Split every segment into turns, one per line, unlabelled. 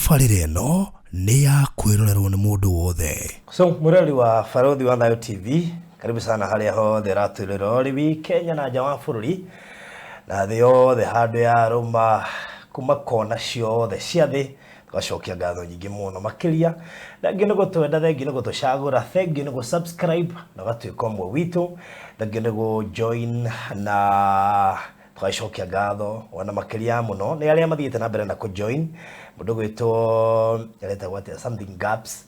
Tabarĩra ĩno nĩ ya kwĩrorerwo nĩ mũndũ wothe.
So mwĩroreri wa Barothi wa Thayo TV, karibu sana harĩa hothe ũratwĩrorera ũrĩ wi Kenya na nja wa bũrũri na thĩ yothe handũ ya rũma kuma kona ciothe cia thĩ. Tũgacokia ngatho nyingĩ mũno makĩria. Thengiũ nĩ gũtwenda, thengiũ nĩ gũtũcagũra, thengiũ nĩ gũ-subscribe na ũgatuĩka ũmwe witũ, thengiũ nĩ gũ-join na tũgacokia ngatho ona makĩria mũno nĩ arĩa mathiĩte na mbere na kũ-join. Mũndũ ũgwĩtwo aretagwo atĩa, something gaps.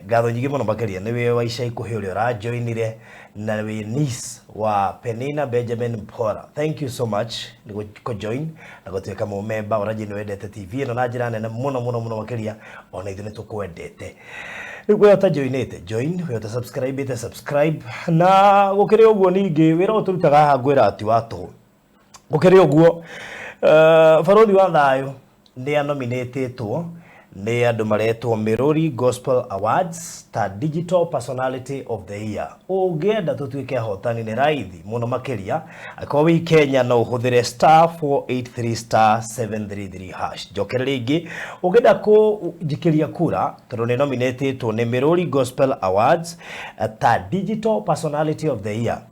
Ngatho nyingĩ mũno makĩria nĩ wĩ wa ica ikuhĩ ũrĩa ũrajoinire na wĩ niece wa Penina Benjamin Mpora. Thank you so much nĩ kũ-join na gũtuĩka mũmemba. Ũranjĩ nĩ wendete TV ĩno na njĩra nene mũno mũno mũno makĩria, ona ithuĩ nĩ tũkwendete. Rĩu we ũtajoinĩte, join, we ũtasubscribĩte, subscribe. Na gũkĩrĩ ũguo ningĩ wĩra ũyũ tũrutaga haha ngwĩra ti wa tũhũ. Gũkĩrĩ ũguo, Barothi wa Thayũ nĩ anominĩtĩtwo nĩ andũ maretwo Mĩrũri Gospel Awards ta Digital Personality of the Year. Ũngĩenda tũtuĩke ahotani nĩ raithi mũno makĩria, angĩkorwo wĩ Kenya no ũhũthĩre star 483 star 733 hash. Njokere rĩngĩ, ũngĩenda kũnjikĩria kura tondũ nĩ nominĩtĩtwo nĩ Mĩrũri Gospel Awards ta Digital Personality of the Year,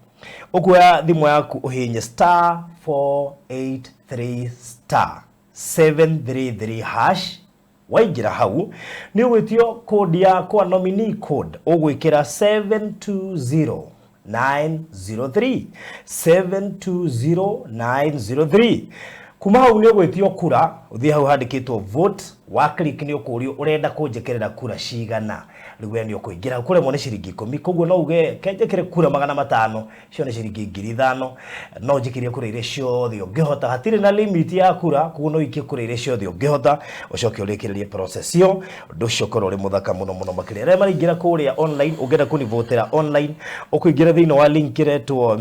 Ũkuoya thimũ yaku ũhihinye star 483 star 733 hash. Waingĩra hau nĩ ũgwĩtio code yakwa, nominee code, ũgwĩkĩra 720903, 720903. Kuma hau nĩ ũgwĩtio kura, ũthiĩ hau handĩkĩtwo "vote". Wa click nĩ ũkũrio ũrenda kũnjĩkĩrĩra kura cigana. Rĩu we nĩ ũkũingĩra kũremwo nĩ ciringi 10, koguo no uge kenjĩkĩre kura 500, icio nĩ ciringi 5000. No njĩkĩrie kura iria ciothe ũngĩhota, hatirĩ na limit ya kura, koguo no ikie kura iria ciothe ũngĩhota, ũcoke ũrĩkĩrĩrie process ĩyo. Ũndũ ũcio ũkorwo ũrĩ mũthaka mũno mũno makĩria. Arĩa maraingĩra kũrĩa online, ũngĩenda kũnivotera online, ũkũingĩra thĩinĩ wa link ĩretwo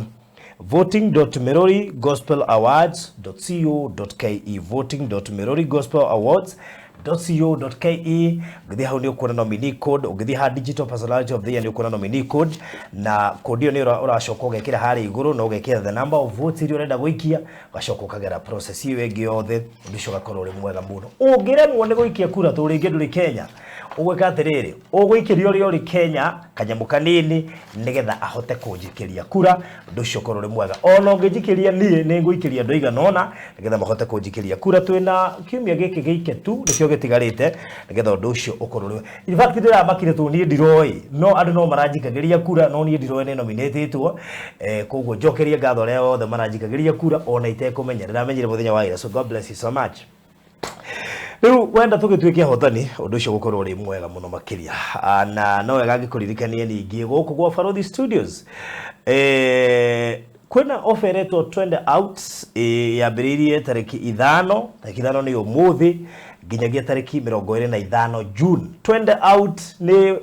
voting.merorigospelawards.co.ke, voting.merorigospelawards.co.ke. Ũngĩthiĩ hau nĩ ũkuona nominee code. Ũngĩthiĩ ha Digital Personality of the Year nĩ ũkuona nominee code, na code ĩyo nĩ ũracoka ũgekĩra harĩa igũrũ na ũgekĩra the number of votes iria ũrenda gũikia, ũgacoka ũkagera process ĩyo ĩngĩ yothe. Ũndũ ũcio ũgakorwo ũrĩ mwega mũno. Ũngĩremwo nĩ gũikia kura tondũ rĩngĩ ndũrĩ Kenya, ũgwĩka atĩrĩrĩ, ũgũikĩria ũrĩa ũrĩ Kenya kanyamũ kanini nĩgetha ahote kũnjikĩria kura. Ũndũ ũcio ũkorwo ũrĩ mwega. Ona ũngĩnjikĩria niĩ, nĩ ngũikĩria andũ aigana ũna nĩgetha mahote kũnjikĩria kura. Twĩna kiumia gĩkĩ gĩike tu nĩkĩo gĩtigarĩte nĩgetha ũndũ ũcio ũkorwo ũrĩ. In fact, ndĩramakire tondũ niĩ ndiroĩ, no andũ no maranjikagĩria kura, no niĩ ndiroĩ nĩ nominatĩtwo. Koguo njokerie ngatho arĩa othe maranjikagĩria kura ona itekũmenya. Ndĩramenyire mũthenya wa ira. So God bless you so much. Rĩu wenda tũgĩtuĩke ahotani, ũndũ ũcio gũkorwo ũrĩ mwega mũno makĩria. Na no wega ngĩkũririkanie ningĩ gũkũ gwa Barothi Studios kwĩna offer ĩretwo Twende Out, yambĩrĩirie tarĩki 5, tarĩki 5 nĩ ũmũthĩ, nginyagia tarĩki 25 June. Twende Out nĩ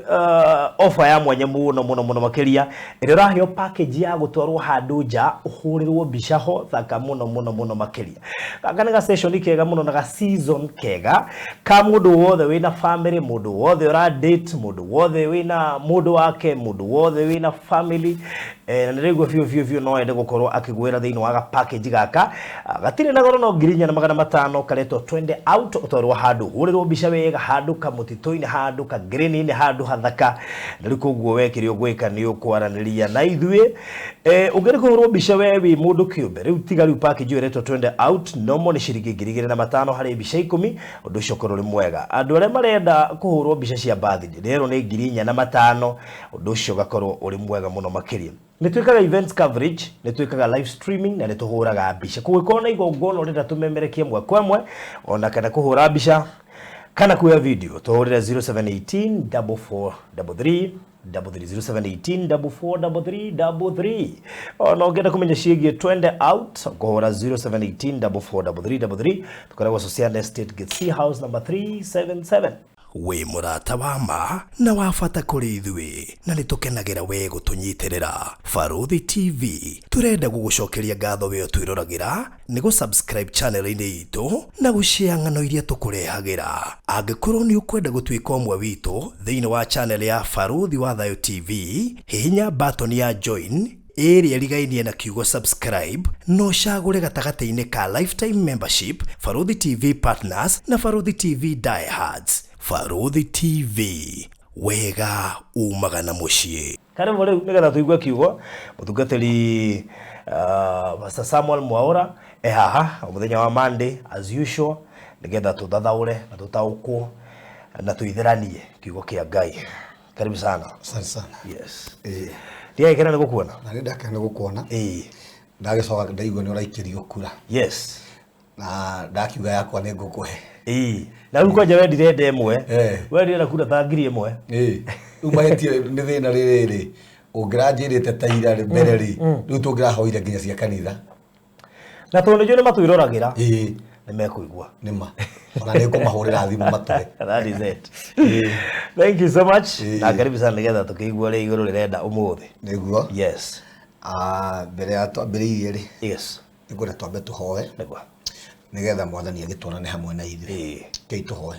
offer ya mwanya mũno mũno mũno makĩria ĩrĩa ũraheo package ya gũtwarwo handũ nja ũhũrĩrwo mbica ho thaka mũno mũno mũno makĩria. Gaka nĩ ga session kega mũno na ga season kega ka mũndũ wothe wĩna family, mũndũ wothe ũra date, mũndũ wothe wĩna mũndũ wake, mũndũ wothe wĩna family, na nĩrĩguo biũ biũ biũ no ende gũkorwo akĩgwĩra thĩinĩ wa ga package gaka. Gatirĩ na goro, no 4500, karetwo Twende Out. Ũtwarwo handũ ũhũrĩrwo mbica wega, handũ kamũtitũ-inĩ, handũ ka green-inĩ, handũ hathaka. Na rĩu koguo we kĩrĩa ũgwĩka nĩ ũkwaranĩria na ithuĩ. Ũngĩenda kũhũrwo mbica we wĩ mũndũ kĩũmbe, rĩu tiga rĩu package ĩyo ĩretwo Twende Out nomo nĩ ciringi 2500 harĩ mbica 10. Ũndũ ũcio ũkorwo ũrĩ mwega. Andũ arĩa marenda kũhũrwo mbica cia birthday rĩerwo nĩ 4500. Ũndũ ũcio ũgakorwo ũrĩ mwega mũno makĩria. Nĩ twĩkaga events coverage, nĩ twĩkaga live streaming na nĩ tũhũraga mbica. Kũngĩkorwo na igongona ũrenda tũmemerekie ĩmwe kwa ĩmwe, ona kana kũhũra mbica kana kuoya video, tũhũrĩre 0718 4433 33, 0718 4433 33. Ona ũngĩenda kũmenya ciĩgiĩ Twende Out, kũhũra 0718 443333. Tũkoragwo Sociand Estate, Gate C, house number 377.
Wĩ mũrata wa ma na wa bata kũrĩ ithuĩ na nĩ tũkenagĩra we gũtũnyitĩrĩra. Barothi TV tũrenda gũgũcokeria ngatho we ũtwĩroragĩra nĩ gũ-subscribe channel-inĩ itũ na gũshare ng'ano iria tũkũrehagĩra. Angĩkorwo nĩ ũkwenda gũtuĩka ũmwe witũ thĩinĩ wa channel ya Barothi wa Thayo TV, hihinya button ya join. Ĩrĩa ĩrigainie na kiugo subscribe na ũcagũre gatagatĩ-inĩ ka lifetime membership, Barũthi TV Partners na Barũthi TV Diehards. Barũthi TV, wega umaga na mũciĩ.
Karibu rĩu nĩgetha tũigue kiugo mũtungatĩri Pastor Samuel Mwaura e haha o mũthenya wa Monday as usual nĩgetha tũthathaũre na tũtaũkwo na tũitheranie kiugo kĩa Ngai. Karibu sana.
Asante sana.
Yes.
Ĩĩ.
Ndiagĩkena nĩ gũkuona.
Na nĩ ndakena nĩ gũkuona.
Ĩĩ.
Ndagĩcoka ndaigua nĩ ũraikĩrio kura.
Yes.
Na ndakiuga yakwa nĩ ngũkũhe.
Ĩĩ. Na rĩu kwanja wendire nda ĩmwe.
Eh.
Wendire na kura ta 1000.
Ĩĩ. Rĩu mahĩtia nĩ thĩna rĩrĩ ũngĩranjĩrĩte ta ira rĩ mbere rĩ rĩu tũngĩrahoire nginya cia kanitha.
Na tondũ nĩnjũĩ nĩ matwĩroragĩra.
Ĩĩ.
Nĩ mekũigua.
Nĩ ma. Ona nĩ ngũmahũrĩra thimũ matũhe.
That is it. Thank you so much.
Ĩĩ.
Na karibu sana nĩgetha tũkĩigua ũrĩa igũrũ rĩrenda ũmũthĩ.
Nĩguo.
Yes.
Ah, mbere ya twambĩrĩirie rĩ
Yes.
nĩngwenda twambe tũhoe
Nĩguo.
nĩgetha mwathani agĩtwarane hamwe na ithuĩ.
Ĩĩ.
Kei tũhoe.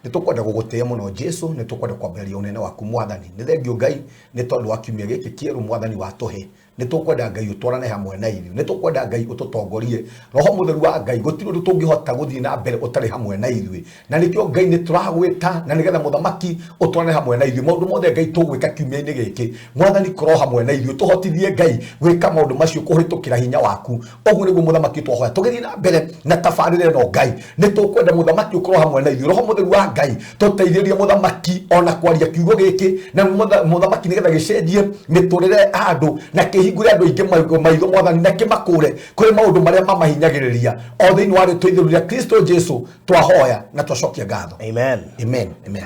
Nĩ tũkwenda gũgũtĩĩa mũno Jesu, nĩ tũkwenda kwambĩrĩria ũnene waku mwathani. Nĩ thengiũ Ngai nĩ tondũ wa kiumia gĩkĩ kĩerũ mwathani watũhe. Nĩ tũkwenda Ngai ũtwarane hamwe na ithuĩ. Nĩ tũkwenda Ngai ũtũtongorie. Roho mũtheru wa Ngai gũtirĩ ũndũ tũngĩhota gũthiĩ na mbere ũtarĩ hamwe na ithuĩ. Na nĩkĩo Ngai nĩ tũragwĩta na nĩgetha mũthamaki ũtwarane hamwe na ithuĩ. Maũndũ mothe Ngai tũgwĩka kiumia-inĩ gĩkĩ. Mwathani korwo hamwe na ithuĩ. Tũhotithie Ngai gwĩka maũndũ macio kũhĩtũkĩra hinya waku. Ũguo nĩguo mũthamaki twahoya. Tũgĩthiĩ na mbere na tabarĩra ĩno Ngai. Nĩ tũkwenda mũthamaki ũkorwo hamwe na ithuĩ. Roho mũtheru wa Ngai tũteithĩrĩrie mũthamaki ona kwaria kiugo gĩkĩ na mũthamaki nĩgetha gĩcenjie mĩtũrĩre ya andũ na kĩhingũre andũ aingĩ maitho mwathani na kĩmakũre kũrĩ maũndũ marĩa mamahinyagĩrĩria o thĩinĩ wa rĩtwa itheru rĩa Kristo Jesu twahoya na twacokia ngatho.
Amen.
Amen. Amen.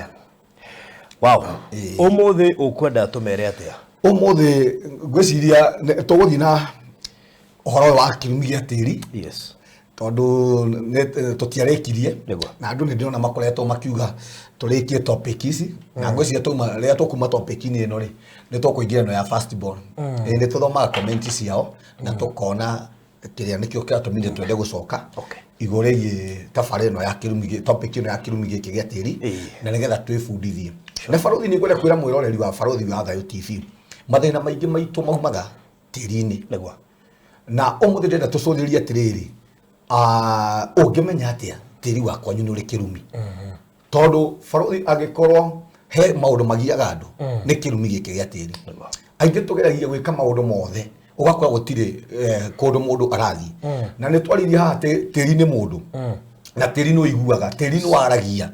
Wow. Ũmũthĩ ũkwenda tũmere atĩa?
Ũmũthĩ ngwĩciria tũgũthiĩ na ũhoro ũyũ wa kĩrumi gĩa tĩri.
Yes.
Tondũ tũtiarĩkirie na andũ nĩ ndĩrona makoretwo makiuga tũrĩkie topic ici na ngwĩciria twauma rĩrĩa tũkuma topic-inĩ ĩno rĩ nĩ tũkũingĩra ĩno ya first born. Nĩ tũthomaga comment ciao na tũkona kĩrĩa nĩkĩo kĩratũmire twende gũcoka igũrũ rĩgiĩ tabarĩra ĩno ya kĩrumi topic ĩno ya kĩrumi gĩkĩ gĩa tĩri na nĩgetha twĩbundithie. Na barũthi nĩ ngwenda kwĩra mwĩroreri wa Barũthi wa Thayũ TV mathĩna maingĩ maitũ maumaga tĩri-inĩ.
Nĩguo.
Na ũmũthĩ ndĩrenda tũcũthĩrĩrie atĩrĩrĩ ũngĩmenya atĩa tĩri wa kwanyu nĩ ũrĩ kĩrumi. Tondũ barũthi angĩkorwo he maũndũ magiaga andũ nĩ kĩrumi gĩkĩ gĩa tĩri. Aingĩ tũgeragia gwĩka maũndũ mothe ũgakora gũtirĩ kũndũ mũndũ arathiĩ. Na nĩ twaririe haha tĩri nĩ mũndũ. Na tĩri nĩ ũiguaga, tĩri nĩ waragia.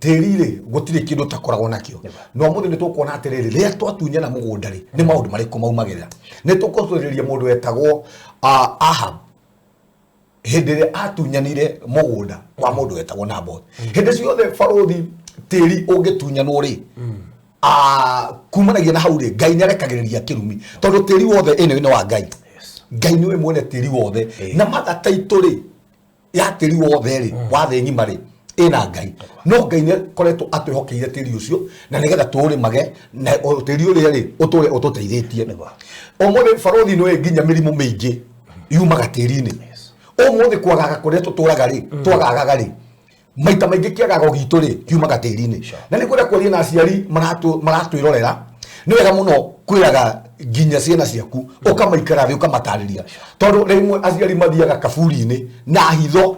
Tĩri rĩ gũtirĩ kĩndũ ũtakoragwo nakĩo. Na ũmũthĩ nĩ tũkuona atĩrĩrĩ rĩrĩa twatunyana mũgũnda rĩ nĩ maũndũ marĩkũ maumagĩrĩra. Nĩ tũkũcũthĩrĩria mũndũ wetagwo Ahab hĩndĩ ĩrĩa atunyanire mũgũnda wa mũndũ wetagwo Naboth. Hĩndĩ ciothe barũthi tĩri ũngĩtunyanwo rĩ kumanagia na hau rĩ Ngai nĩarekagĩrĩria kĩrumi tondũ tĩri wothe ĩno nĩ wa Ngai. Ngai nĩwe mwene tĩri wothe na mother title rĩ ya tĩri wothe rĩ wa thĩ ng'ima rĩ ĩna Ngai. No Ngai nĩakoretwo atwĩhokeire tĩri ũcio na nĩgetha tũũrĩmage na tĩri ũrĩa rĩ ũtũre ũtũteithĩtie. Ũmũthĩ barũthi nĩũĩ nginya mĩrimũ mĩingĩ yumaga tĩri-inĩ. Ũmũthĩ kwagaga kũrĩa tũtũraga rĩ twagaga rĩ maita maingĩ kĩagago gitũ rĩ kiumaga tĩri-inĩ. Na nĩ kwenda kwaria na aciari maratwĩrorera nĩ wega mũno kwĩraga nginya ciana ciaku ũkamaikara thĩ ũkamatarĩria tondũ rĩmwe aciari mathiaga kaburi-inĩ na hitho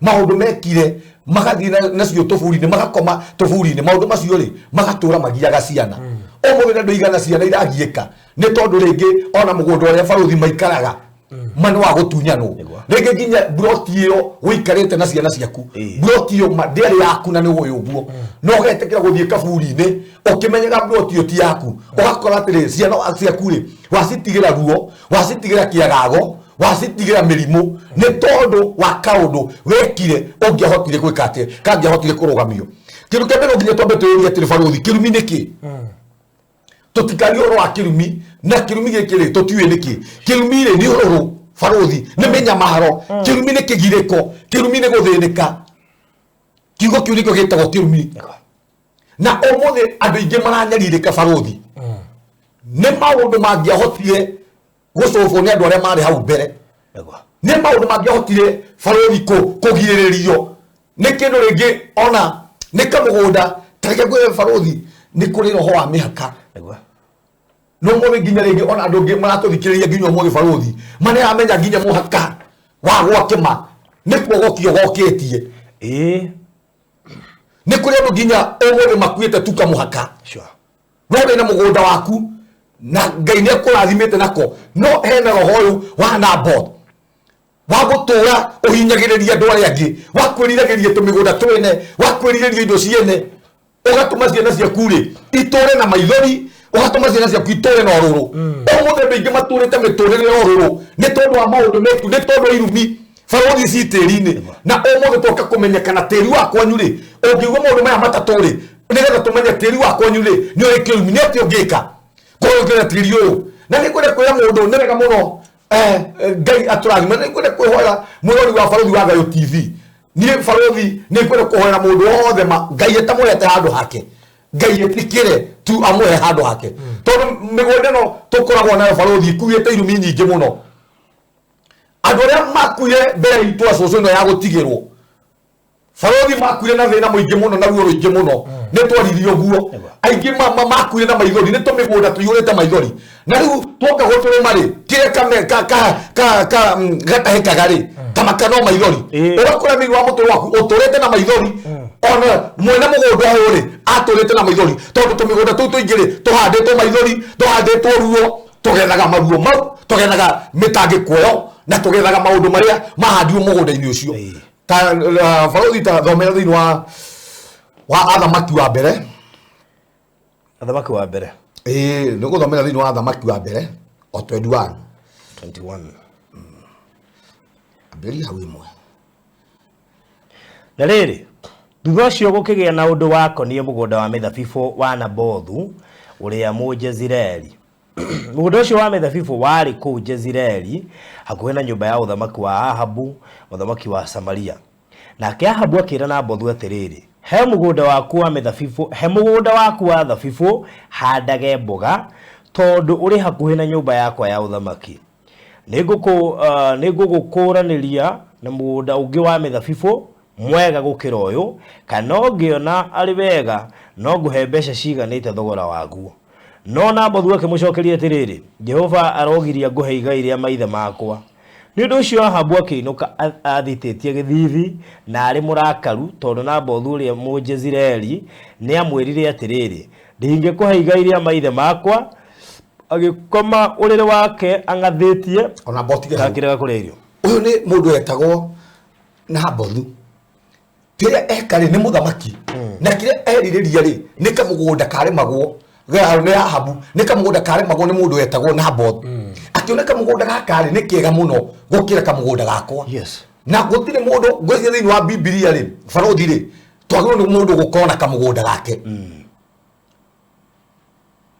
maũndũ mekire magathiĩ nacio tũburi-inĩ magakoma tũburi-inĩ maũndũ macio rĩ magatũra magiaga ciana. Ũmũthĩ nĩ andũ aigana ciana iragiĩka nĩ tondũ rĩngĩ ona mũgũnda ũrĩa barũthi maikaraga ma nĩ wa gũtunyanwo. Rĩngĩ nginya mburoti ĩyo ũikarĩte na ciana ciaku mburoti ĩyo ndĩarĩ yaku na nĩ ũĩ ũguo no ũgetĩkĩra gũthiĩ kaburi-inĩ ũkĩmenyaga mburoti ĩyo ti yaku ũgakora atĩrĩ ciana ciaku rĩ wacitigĩra ruo wacitigĩra kĩagago wacitigĩra mĩrimũ nĩ tondũ wa kaũndũ wekire ũngĩahotire gwĩka atĩa kangĩahotire kũrũgamio. Kĩndũ kĩa mbere nginya twambe twĩyũrie atĩrĩ barũthi kĩrumi nĩ kĩ? Tũtikarie ũhoro wa kĩrumi na kĩrumi gĩkĩ rĩ tũtiũĩ nĩkĩ. Kĩrumi rĩ nĩ ũrũrũ barũthi nĩ mĩnyamaro. Kĩrumi nĩ kĩgirĩko, kĩrumi nĩ gũthĩnĩka. Kiugo kĩu nĩkĩo gĩtagwo kĩrumi. Na ũmũthĩ andũ aingĩ maranyarirĩka barũthi nĩ maũndũ mangĩahotire gũcũbwo nĩ andũ arĩa marĩ hau mbere. Nĩ maũndũ mangĩahotire barũthi kũgirĩrĩrio nĩ kĩndũ rĩngĩ ona nĩ kamũgũnda. Ta reke ngwĩre barũthi nĩ kũrĩ roho wa mĩhaka. No mũthĩ nginya rĩngĩ ona andũ angĩ maratũthikĩrĩria nginya ũmũthĩ barũthi maneramenya nginya mũhaka wa gwake ma nĩ kuogokio gokĩtie. Nĩ kũrĩ andũ nginya ũmũthĩ makuĩte tu kamũhaka. We wĩna mũgũnda waku na Ngai nĩ akũrathimĩte nako, no hena roho ũyũ wa Naboth wa gũtũra ũhinyagĩrĩria andũ arĩa angĩ, wa kwĩriragĩria tũmĩgũnda twene, wa kwĩrirĩria indo ciene, ũgatũma ciana ciaku rĩ itũre na maithori, ũgatũma ciana ciaku itũre na ũrũrũ. Ũmũthĩ andũ aingĩ matũrĩte mĩtũrĩre ya ũrũrũ nĩ tondũ wa maũndũ meku, nĩ tondũ wa irumi barũthi ci tĩri-inĩ. Na ũmũthĩ twoka kũmenya kana tĩri wa kwanyu rĩ, ũngĩigua maũndũ maya matatũ rĩ, nĩgetha tũmenye tĩri wa kwanyu rĩ nĩ ũrĩ kĩrumi, nĩ atĩa ũngĩka kũrũngĩra tĩri ũyũ. Na nĩ ngwenda kwĩra mũndũ nĩ wega mũno, Ngai atũrathime. Nĩ ngwenda kwĩhoera mũrori wa Barũthi wa Thayũ TV. Niĩ barũthi nĩ ngwenda kũhoera mũndũ wothe ma Ngai atamũhete handũ hake, Ngai ĩtĩkĩre tu amũhe handũ hake, tondũ mĩgũnda ĩno tũkoragwo nayo barũthi ikuĩte irumi nyingĩ mũno. Andũ arĩa makuire mbere itũ a cũcũ ĩno ya gũtigĩrwo barũthi makuire na thĩna mũingĩ mũno na ruo rũingĩ mũno, nĩ twaririe ũguo. Aingĩ makuire na maithori, nĩ tũmĩgũnda tũiyũrĩte maithori. Na rĩu twoka gũtũrĩma rĩ, kĩrĩa gatahĩkaga rĩ, kamaka no maithori. Ũgakora thĩinĩ wa mũtũrĩre waku ũtũrĩte na maithori, ona mwene mũgũnda ũyũ rĩ atũrĩte na maithori, tondũ tũmĩgũnda tũu tũingĩ rĩ tũhandĩtwo maithori, tũhandĩtwo ruo, tũgethaga maruo mau, tũgethaga mĩtangĩko ĩyo, na tũgethaga maũndũ marĩa mahandirwo mũgũnda-inĩ ũcio. Ta barũthi, ta thomera thĩinĩ wa Athamaki wa Mbere.
Athamaki wa Mbere.
Ĩĩ, nĩ gũthomera thĩinĩ wa Athamaki wa Mbere o 21.
21.
Ambĩrĩria hau ĩmwe.
Na rĩrĩ, thutha ũcio gũkĩgĩa na ũndũ wakoniĩ mũgũnda wa mĩthabibũ wa Nabothu ũrĩa Mũjezireeli. Mũgũnda ũcio wa mĩthabibũ warĩ kũu Jezireeli, hakuhĩ na nyũmba ya ũthamaki wa Ahabu, mũthamaki wa Samaria. Nake Ahabu akĩĩra Nabothu atĩrĩrĩ, He mũgũnda waku wa mĩthabibũ, he mũgũnda waku wa thabibũ handage mboga, tondũ ũrĩ hakuhĩ na nyũmba yakwa ya ũthamaki. Nĩngũgũkũũranĩria na mũgũnda ũngĩ wa mĩthabibũ mwega gũkĩra ũyũ, kana ũngĩona arĩ wega, no ngũhe mbeca ciiganĩte thogora waguo. No Nabothu akĩmũcokeria atĩrĩrĩ, Jehova arogiria ngũhe igai rĩa maithe makwa. Nĩ ũndũ ũcio Ahabu akĩinũka athitĩtie gĩthiithi na arĩ mũrakaru, tondũ Nabothu ũrĩa Mũjezireeli nĩamwĩrire atĩrĩrĩ, Ndingĩkũhe igai rĩa maithe makwa. Agĩkoma ũrĩrĩ wake ang'athĩtie,
Ona mbotige hau.
Akĩrega kũrĩa irio.
Ũyũ nĩ mũndũ wetagwo Nabothu. Kĩrĩa eka rĩ, nĩ mũthamaki, na kĩrĩa erirĩria rĩ, nĩ kamũgũnda karĩmagwo nĩ Ahabu, nĩ kamũgũnda karĩmagwo nĩ mũndũ wetagwo Naboth. Akĩona kamũgũnda gaka rĩ nĩ kega mũno gũkĩra kamũgũnda gakwa. Na gũtirĩ mũndũ ngwĩciria thĩinĩ wa Bibilia rĩ, barũthi rĩ, twagĩrĩirwo nĩ mũndũ gũkorwo na kamũgũnda gake.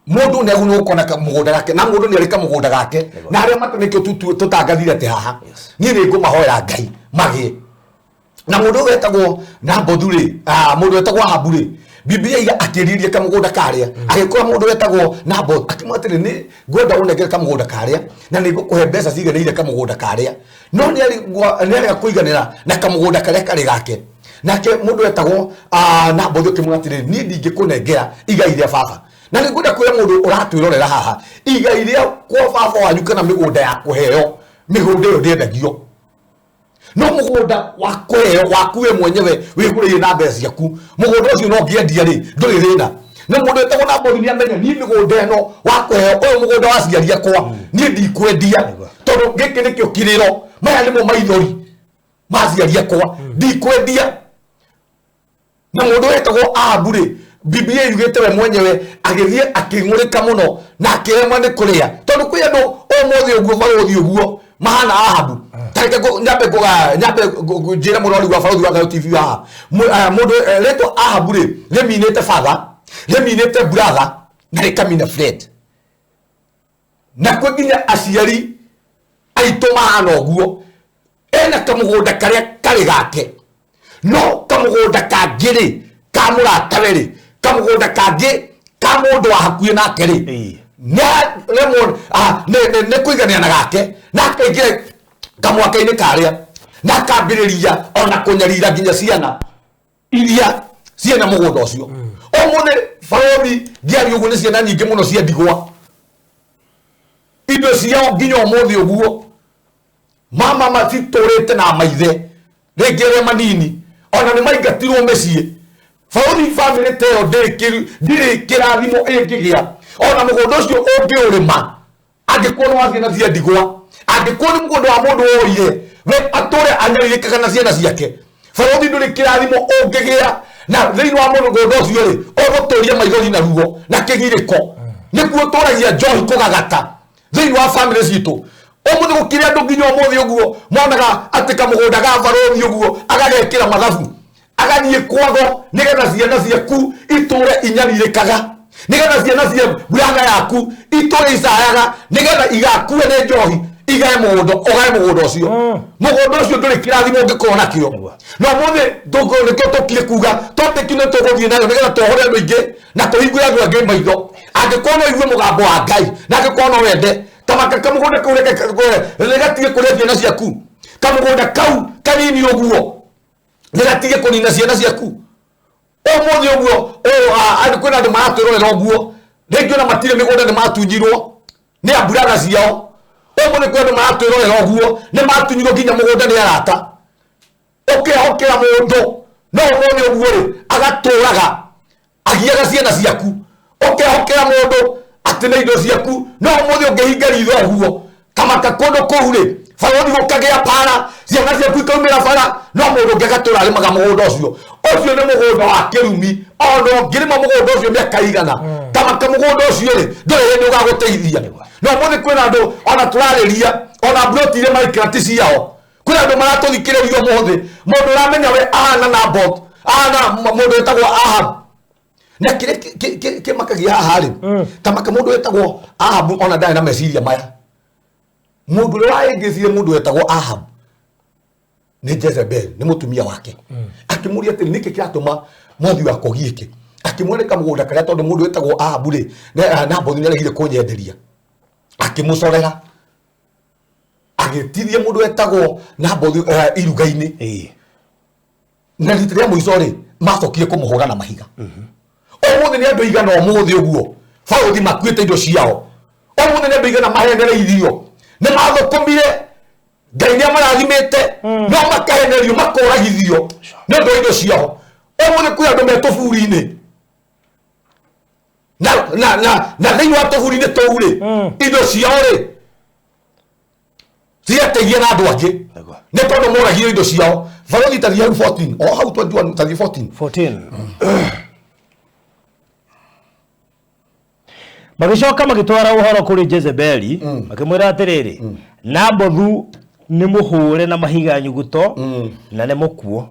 Mũndũ nĩ agĩrĩirwo gũkorwo na kamũgũnda gake, na mũndũ nĩ arĩ kamũgũnda gake, na arĩa matarĩ nĩkĩo tũtangathire atĩ haha niĩ nĩ ngũmahoera Ngai magĩe na. Mũndũ ũyũ wetagwo Nabothu rĩ, mũndũ wetagwo Ahabu rĩ, Biblia iga akĩrirĩria kamũgũnda karĩa, agĩkora mũndũ wetagwo Naboth, akĩmwĩra atĩrĩ, nĩ ngwenda ũnengere kamũgũnda karĩa na nĩ ngũkũhe mbeca ciganĩire kamũgũnda karĩa. No nĩ arega kũiganĩra na kamũgũnda karĩa karĩ gake. Nake mũndũ wetagwo Nabothu akĩmwĩra atĩrĩrĩ, niĩ ndingĩkũnengera igai rĩa baba. Na nĩ ngwenda kwĩra mũndũ ũratwĩrorera haha, igai rĩa kwa baba wanyu kana mĩgũnda ya kũheo, mĩgũnda ĩyo ndĩendagio. No mũgũnda wa kũheo waku we mwenyewe wĩgũrĩire na mbeca ciaku, mũgũnda ũcio no ũngĩendia rĩ, ndũrĩ thĩna. Na mũndũ wetagwo Nabothu nĩ amenya, niĩ mĩgũnda ĩno wa kũheo, ũyũ mũgũnda wa aciari akwa, niĩ ndikwendia, tondũ gĩkĩ nĩkĩo kĩrĩro, maya nĩmo maithori ma aciari akwa, ndikwendia. Na mũndũ wetagwo Ahabu rĩ, Biblia yugĩte we mwenyewe agĩthiĩ akĩng'ũrĩka mũno na akĩremwo nĩ kũrĩa, tondũ kwĩ andũ ũmũthĩ ũguo barũthi ũguo mahana Ahabu. Ta reke nyambe njĩre mũrori wa Barũthi wa Thayũ TV haha, mũndũ rĩtwa Ahabu rĩ, rĩminĩte father, rĩminĩte brother, na rĩkamina friend, na kwĩ nginya aciari aitũ mahana ũguo. Ena kamũgũnda karĩa karĩ gake, no kamũgũnda kangĩ rĩ, ka mũratawe rĩ, kamũgũnda kangĩ ka mũndũ wa hakuhĩ nake rĩ, nĩ nĩ kũiganĩra na gake, na akaingĩra kamwaka-inĩ karĩa na akambĩrĩria ona kũnyarira nginya ciana iria ciena mũgũnda ũcio. Ũmũthĩ barũthi ngĩaria ũguo, nĩ ciana nyingĩ mũno cia ndigwa. Indo ciao nginya ũmũthĩ ũguo mama macitũrĩte na maithe rĩngĩ arĩa manini ona nĩ maingatirwo mĩciĩ. Baũthi bamĩrĩ ta ĩyo ndĩrĩ kĩrathimo ĩngĩgĩa ona mũgũnda ũcio ũngĩũrĩma angĩkorwo nĩ wa ciana cia ndigwa, angĩkorwo nĩ mũgũnda wa mũndũ woire we atũre anyarirĩkaga na ciana ciake. Baũthi ndũrĩ kĩrathimo ũngĩgĩa na thĩinĩ wa mũgũnda ũcio rĩ, ũgũtũria maithori na ruo na kĩgirĩko nĩkuo tũragia njohi kũgagata thĩinĩ wa bamĩrĩ citũ. Ũmũthĩ gũkĩrĩ andũ nginya ũmũthĩ ũguo monaga atĩ kamũgũnda ga barũthi ũguo agagekĩra mathabu agathiĩ kwago nĩgetha ciana ciaku itũre inyarirĩkaga, nĩgetha ciana cia brother yaku itũre icayaga, nĩgetha igakue nĩ njohi igae mũgũnda, ũgae mũgũnda ũcio. Mũgũnda ũcio ndũrĩ kĩrathimo ũngĩkorwo nakĩo. Na ũmũthĩ nĩkĩo tũkire kuga topic nĩ tũgũthiĩ nayo nĩgetha twohore andũ aingĩ na tũhingũre andũ angĩ maitho. Angĩkorwo no igue mũgambo wa Ngai na angĩkorwo no wende tamaka kamũgũnda kau reke gatige kũrĩa ciana ciaku, kamũgũnda kau kanini ũguo nĩgatige kũnina ciana ciaku. Ũmũthĩ ũguo kwĩna andũ maratwĩrorera ũguo rĩngĩ ona matirĩ mĩgũnda nĩ matunyirwo nĩ amburana ciao. Ũmũthĩ kwĩ andũ maratwĩrorera ũguo nĩ matunyirwo nginya mũgũnda nĩ arata. Ũkehokera mũndũ no ũmũthĩ ũguo rĩ agatũraga agiaga ciana ciaku. Ũkehokera mũndũ atĩ nĩ indo ciaku no ũmũthĩ ũngĩhinga ritho ũguo kamaka kũndũ kũu rĩ barũthi gũkagĩa bara ciana ciaku ikaumĩra bara no mũndũ ũngĩ agatũra arĩmaga mũgũnda ũcio. Ũcio nĩ mũgũnda wa kĩrumi ona ũngĩrĩma mũgũnda ũcio mĩaka igana kamaka mũgũnda ũcio rĩ ndũrĩ hĩndĩ ũgagũteithia. No ũmũthĩ kwĩna andũ ona tũrarĩria ona mburoti iria maikara ti ciao. Kwĩna andũ maratũthikĩrĩria ũmũthĩ mũndũ ũramenya we ahana Naboth, ahana mũndũ wĩtagwo Ahab. Na kĩrĩa kĩmakagia haha rĩ tamaka mũndũ wĩtagwo Ahab ona ndarĩ na meciria maya. Mũndũ ũrĩa waĩngĩcire mũndũ wetagwo Ahab nĩ Jezebel, nĩ mũtumia wake. Akĩmũria atĩrĩ, nĩkĩ kĩratũma mwathi wakwa ũgiĩke? Akĩmwĩra kamũgũnda karĩa tondũ mũndũ wĩtagwo Ahab rĩ Naboth nĩaregire kũnyenderia. Akĩmũcorera agĩtithia mũndũ wetagwo Naboth iruga-inĩ. Na rita rĩa mũico rĩ macokire kũmũhũra na mahiga. Ũmũthĩ nĩ andũ igana ũmũthĩ ũguo baũthi makuĩte indo ciao. Ũmũthĩ nĩ andũ igana mahenereirio nĩ mathũkũmire Ngai nĩ amarathimĩte no makahenerio makoragithio nĩ ũndũ wa indo ciao. Ũmũthĩ kwĩ andũ me tũburi-inĩ na thĩinĩ wa tũburi-inĩ tũu rĩ indo ciao rĩ ciateithia na andũ angĩ nĩ tondũ moragio indo ciao. Barothi tathiĩ hau 14 o hau 21 tathiĩ 14.
14. Magĩcoka magĩtwara ũhoro kũrĩ Jezebeli makĩmwĩra atĩrĩrĩ, Nabothu nĩ mũhũre na mahiga nyuguto na nĩ mũkuũ.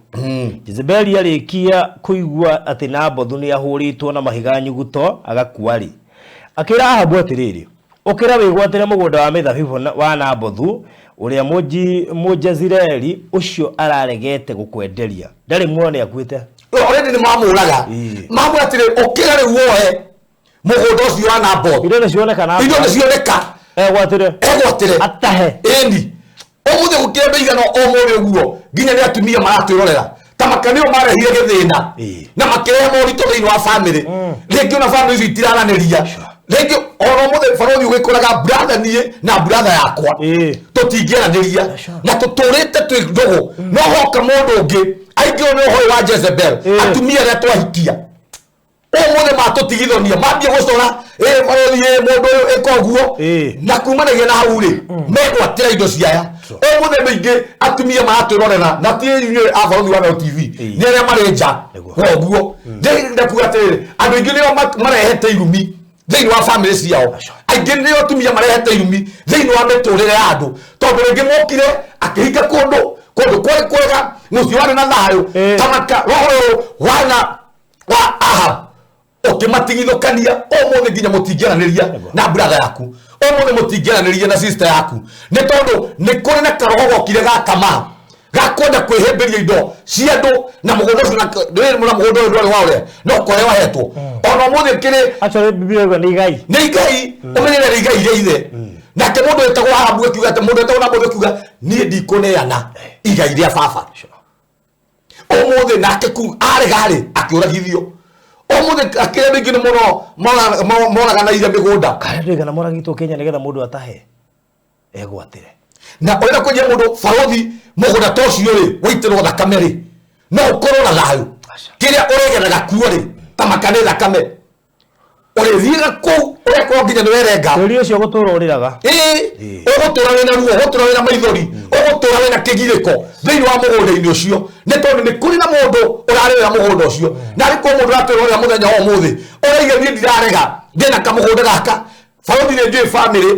Jezebeli arĩkia kũigua atĩ Nabothu nĩ ahũrĩtwo na mahiga nyuguto agakua-rĩ, akĩra Ahabu atĩrĩrĩ, ũkĩra wĩgwatĩre mũgũnda wa mĩthabibũ wa Nabothu ũrĩa Mũjezireeli ũcio araregete gũkwenderia. Ndarĩ muoyo, nĩ akuĩte.
Already nĩ mamũraga. Mamwĩra atĩrĩ, ũkĩra rĩu woe mũgũnda ũcio wa Naboth.
Indo nĩ cioneka
na indo nĩ cioneka.
Egwatĩre.
Egwatĩre.
Atahe.
Ĩni ũmũthĩ gũkĩrĩ andũ igana ũmũthĩ ũguo nginya nĩ atumia maratwĩrorera ta maka nĩo marehire gĩthĩna na makĩrehe moritũ thĩinĩ wa famĩlĩ. Rĩngĩ ona famĩlĩ icio itiraranĩria rĩngĩ ona ũmũthĩ barothi ũgĩkoraga brother niĩ na brother yakwa tũtingĩaranĩria na tũtũrĩte twĩ ndũgũ no hoka mũndũ ũngĩ aingĩ nĩ ũhoro wa Jezebel. Atumia arĩa twahikia ũmũthĩ matũtigithania mambie gũcora ĩ barothi ĩ mũndũ ũyũ ĩka ũguo na kumanagia na hau rĩ megwatĩra indo ciaya. Ũmũthĩ andũ aingĩ atumia maratwĩrorera na ti inyuĩ a barothi wa Neo TV nĩ arĩa marĩ nja koguo ndĩrenda kuga atĩrĩrĩ andũ aingĩ nĩo marehete irumi thĩinĩ wa famĩlĩ ciao. Aingĩ nĩo atumia marehete irumi thĩinĩ wa mĩtũrĩre ya andũ tondũ rĩngĩ mokire akĩhinga kũndũ kũndũ kwarĩ kwega mũciĩ warĩ na thayũ tamaka roho ũyũ wana wa Ahab ũkĩmatigithũkania. Ũmũthĩ nginya mũtingĩaranĩria na brother yaku, ũmũthĩ mũtingĩaranĩria na sister yaku nĩ tondũ nĩ kũrĩ na karoho gokire ga tamaa gakwenda kwĩhĩmbĩria indo cia andũ na mũgũnda ũcio na mũgũnda ũyũ ndwarĩ wa ũrĩa no kũrĩa wahetwo ona ũmũthĩ kĩrĩ.
Actually Biblia yuga nĩ igai.
Nĩ igai, ũmenyerere igai rĩa ithe. Nake mũndũ wĩtagwo Ahabu akiuga atĩ mũndũ wĩtagwo Nabothu akiuga niĩ ndikũneana igai rĩa baba. Ũmũthĩ nake ku arega-rĩ akĩũragithio. Ũmũthĩ akĩrĩa andũ aingĩ nĩ mũno moraganaire mĩgũnda.
Karĩ andũ aigana moragĩtwo Kenya nĩgetha mũndũ atahe. Egwatĩre.
Na ũrenda kwendia mũndũ barothi mũgũnda ta ũcio rĩ, waitĩrwo thakame rĩ, no ũkorwo na thayũ?
Aca.
Kĩrĩa ũregethaga kuo rĩ, ta maka nĩ thakame, ũrĩthiaga kũu ũrekorwo nginya nĩ werenga.
Tĩri ũcio gũtũra ũrĩraga.
Ĩĩ, ũgũtũra wĩna ruo, ũgũtũra wĩna maithori, ũgũtũra wĩna kĩgirĩko thĩinĩ wa mũgũnda-inĩ ũcio, nĩ tondũ nĩ kũrĩ na mũndũ ũrarĩrĩra mũgũnda ũcio. Na arĩ korwo mũndũ ũratwĩrorera mũthenya wa ũmũthĩ, ũraiga niĩ ndirarega, ndĩna kamũgũnda gaka. Barothi, nĩ njũĩ bamĩrĩ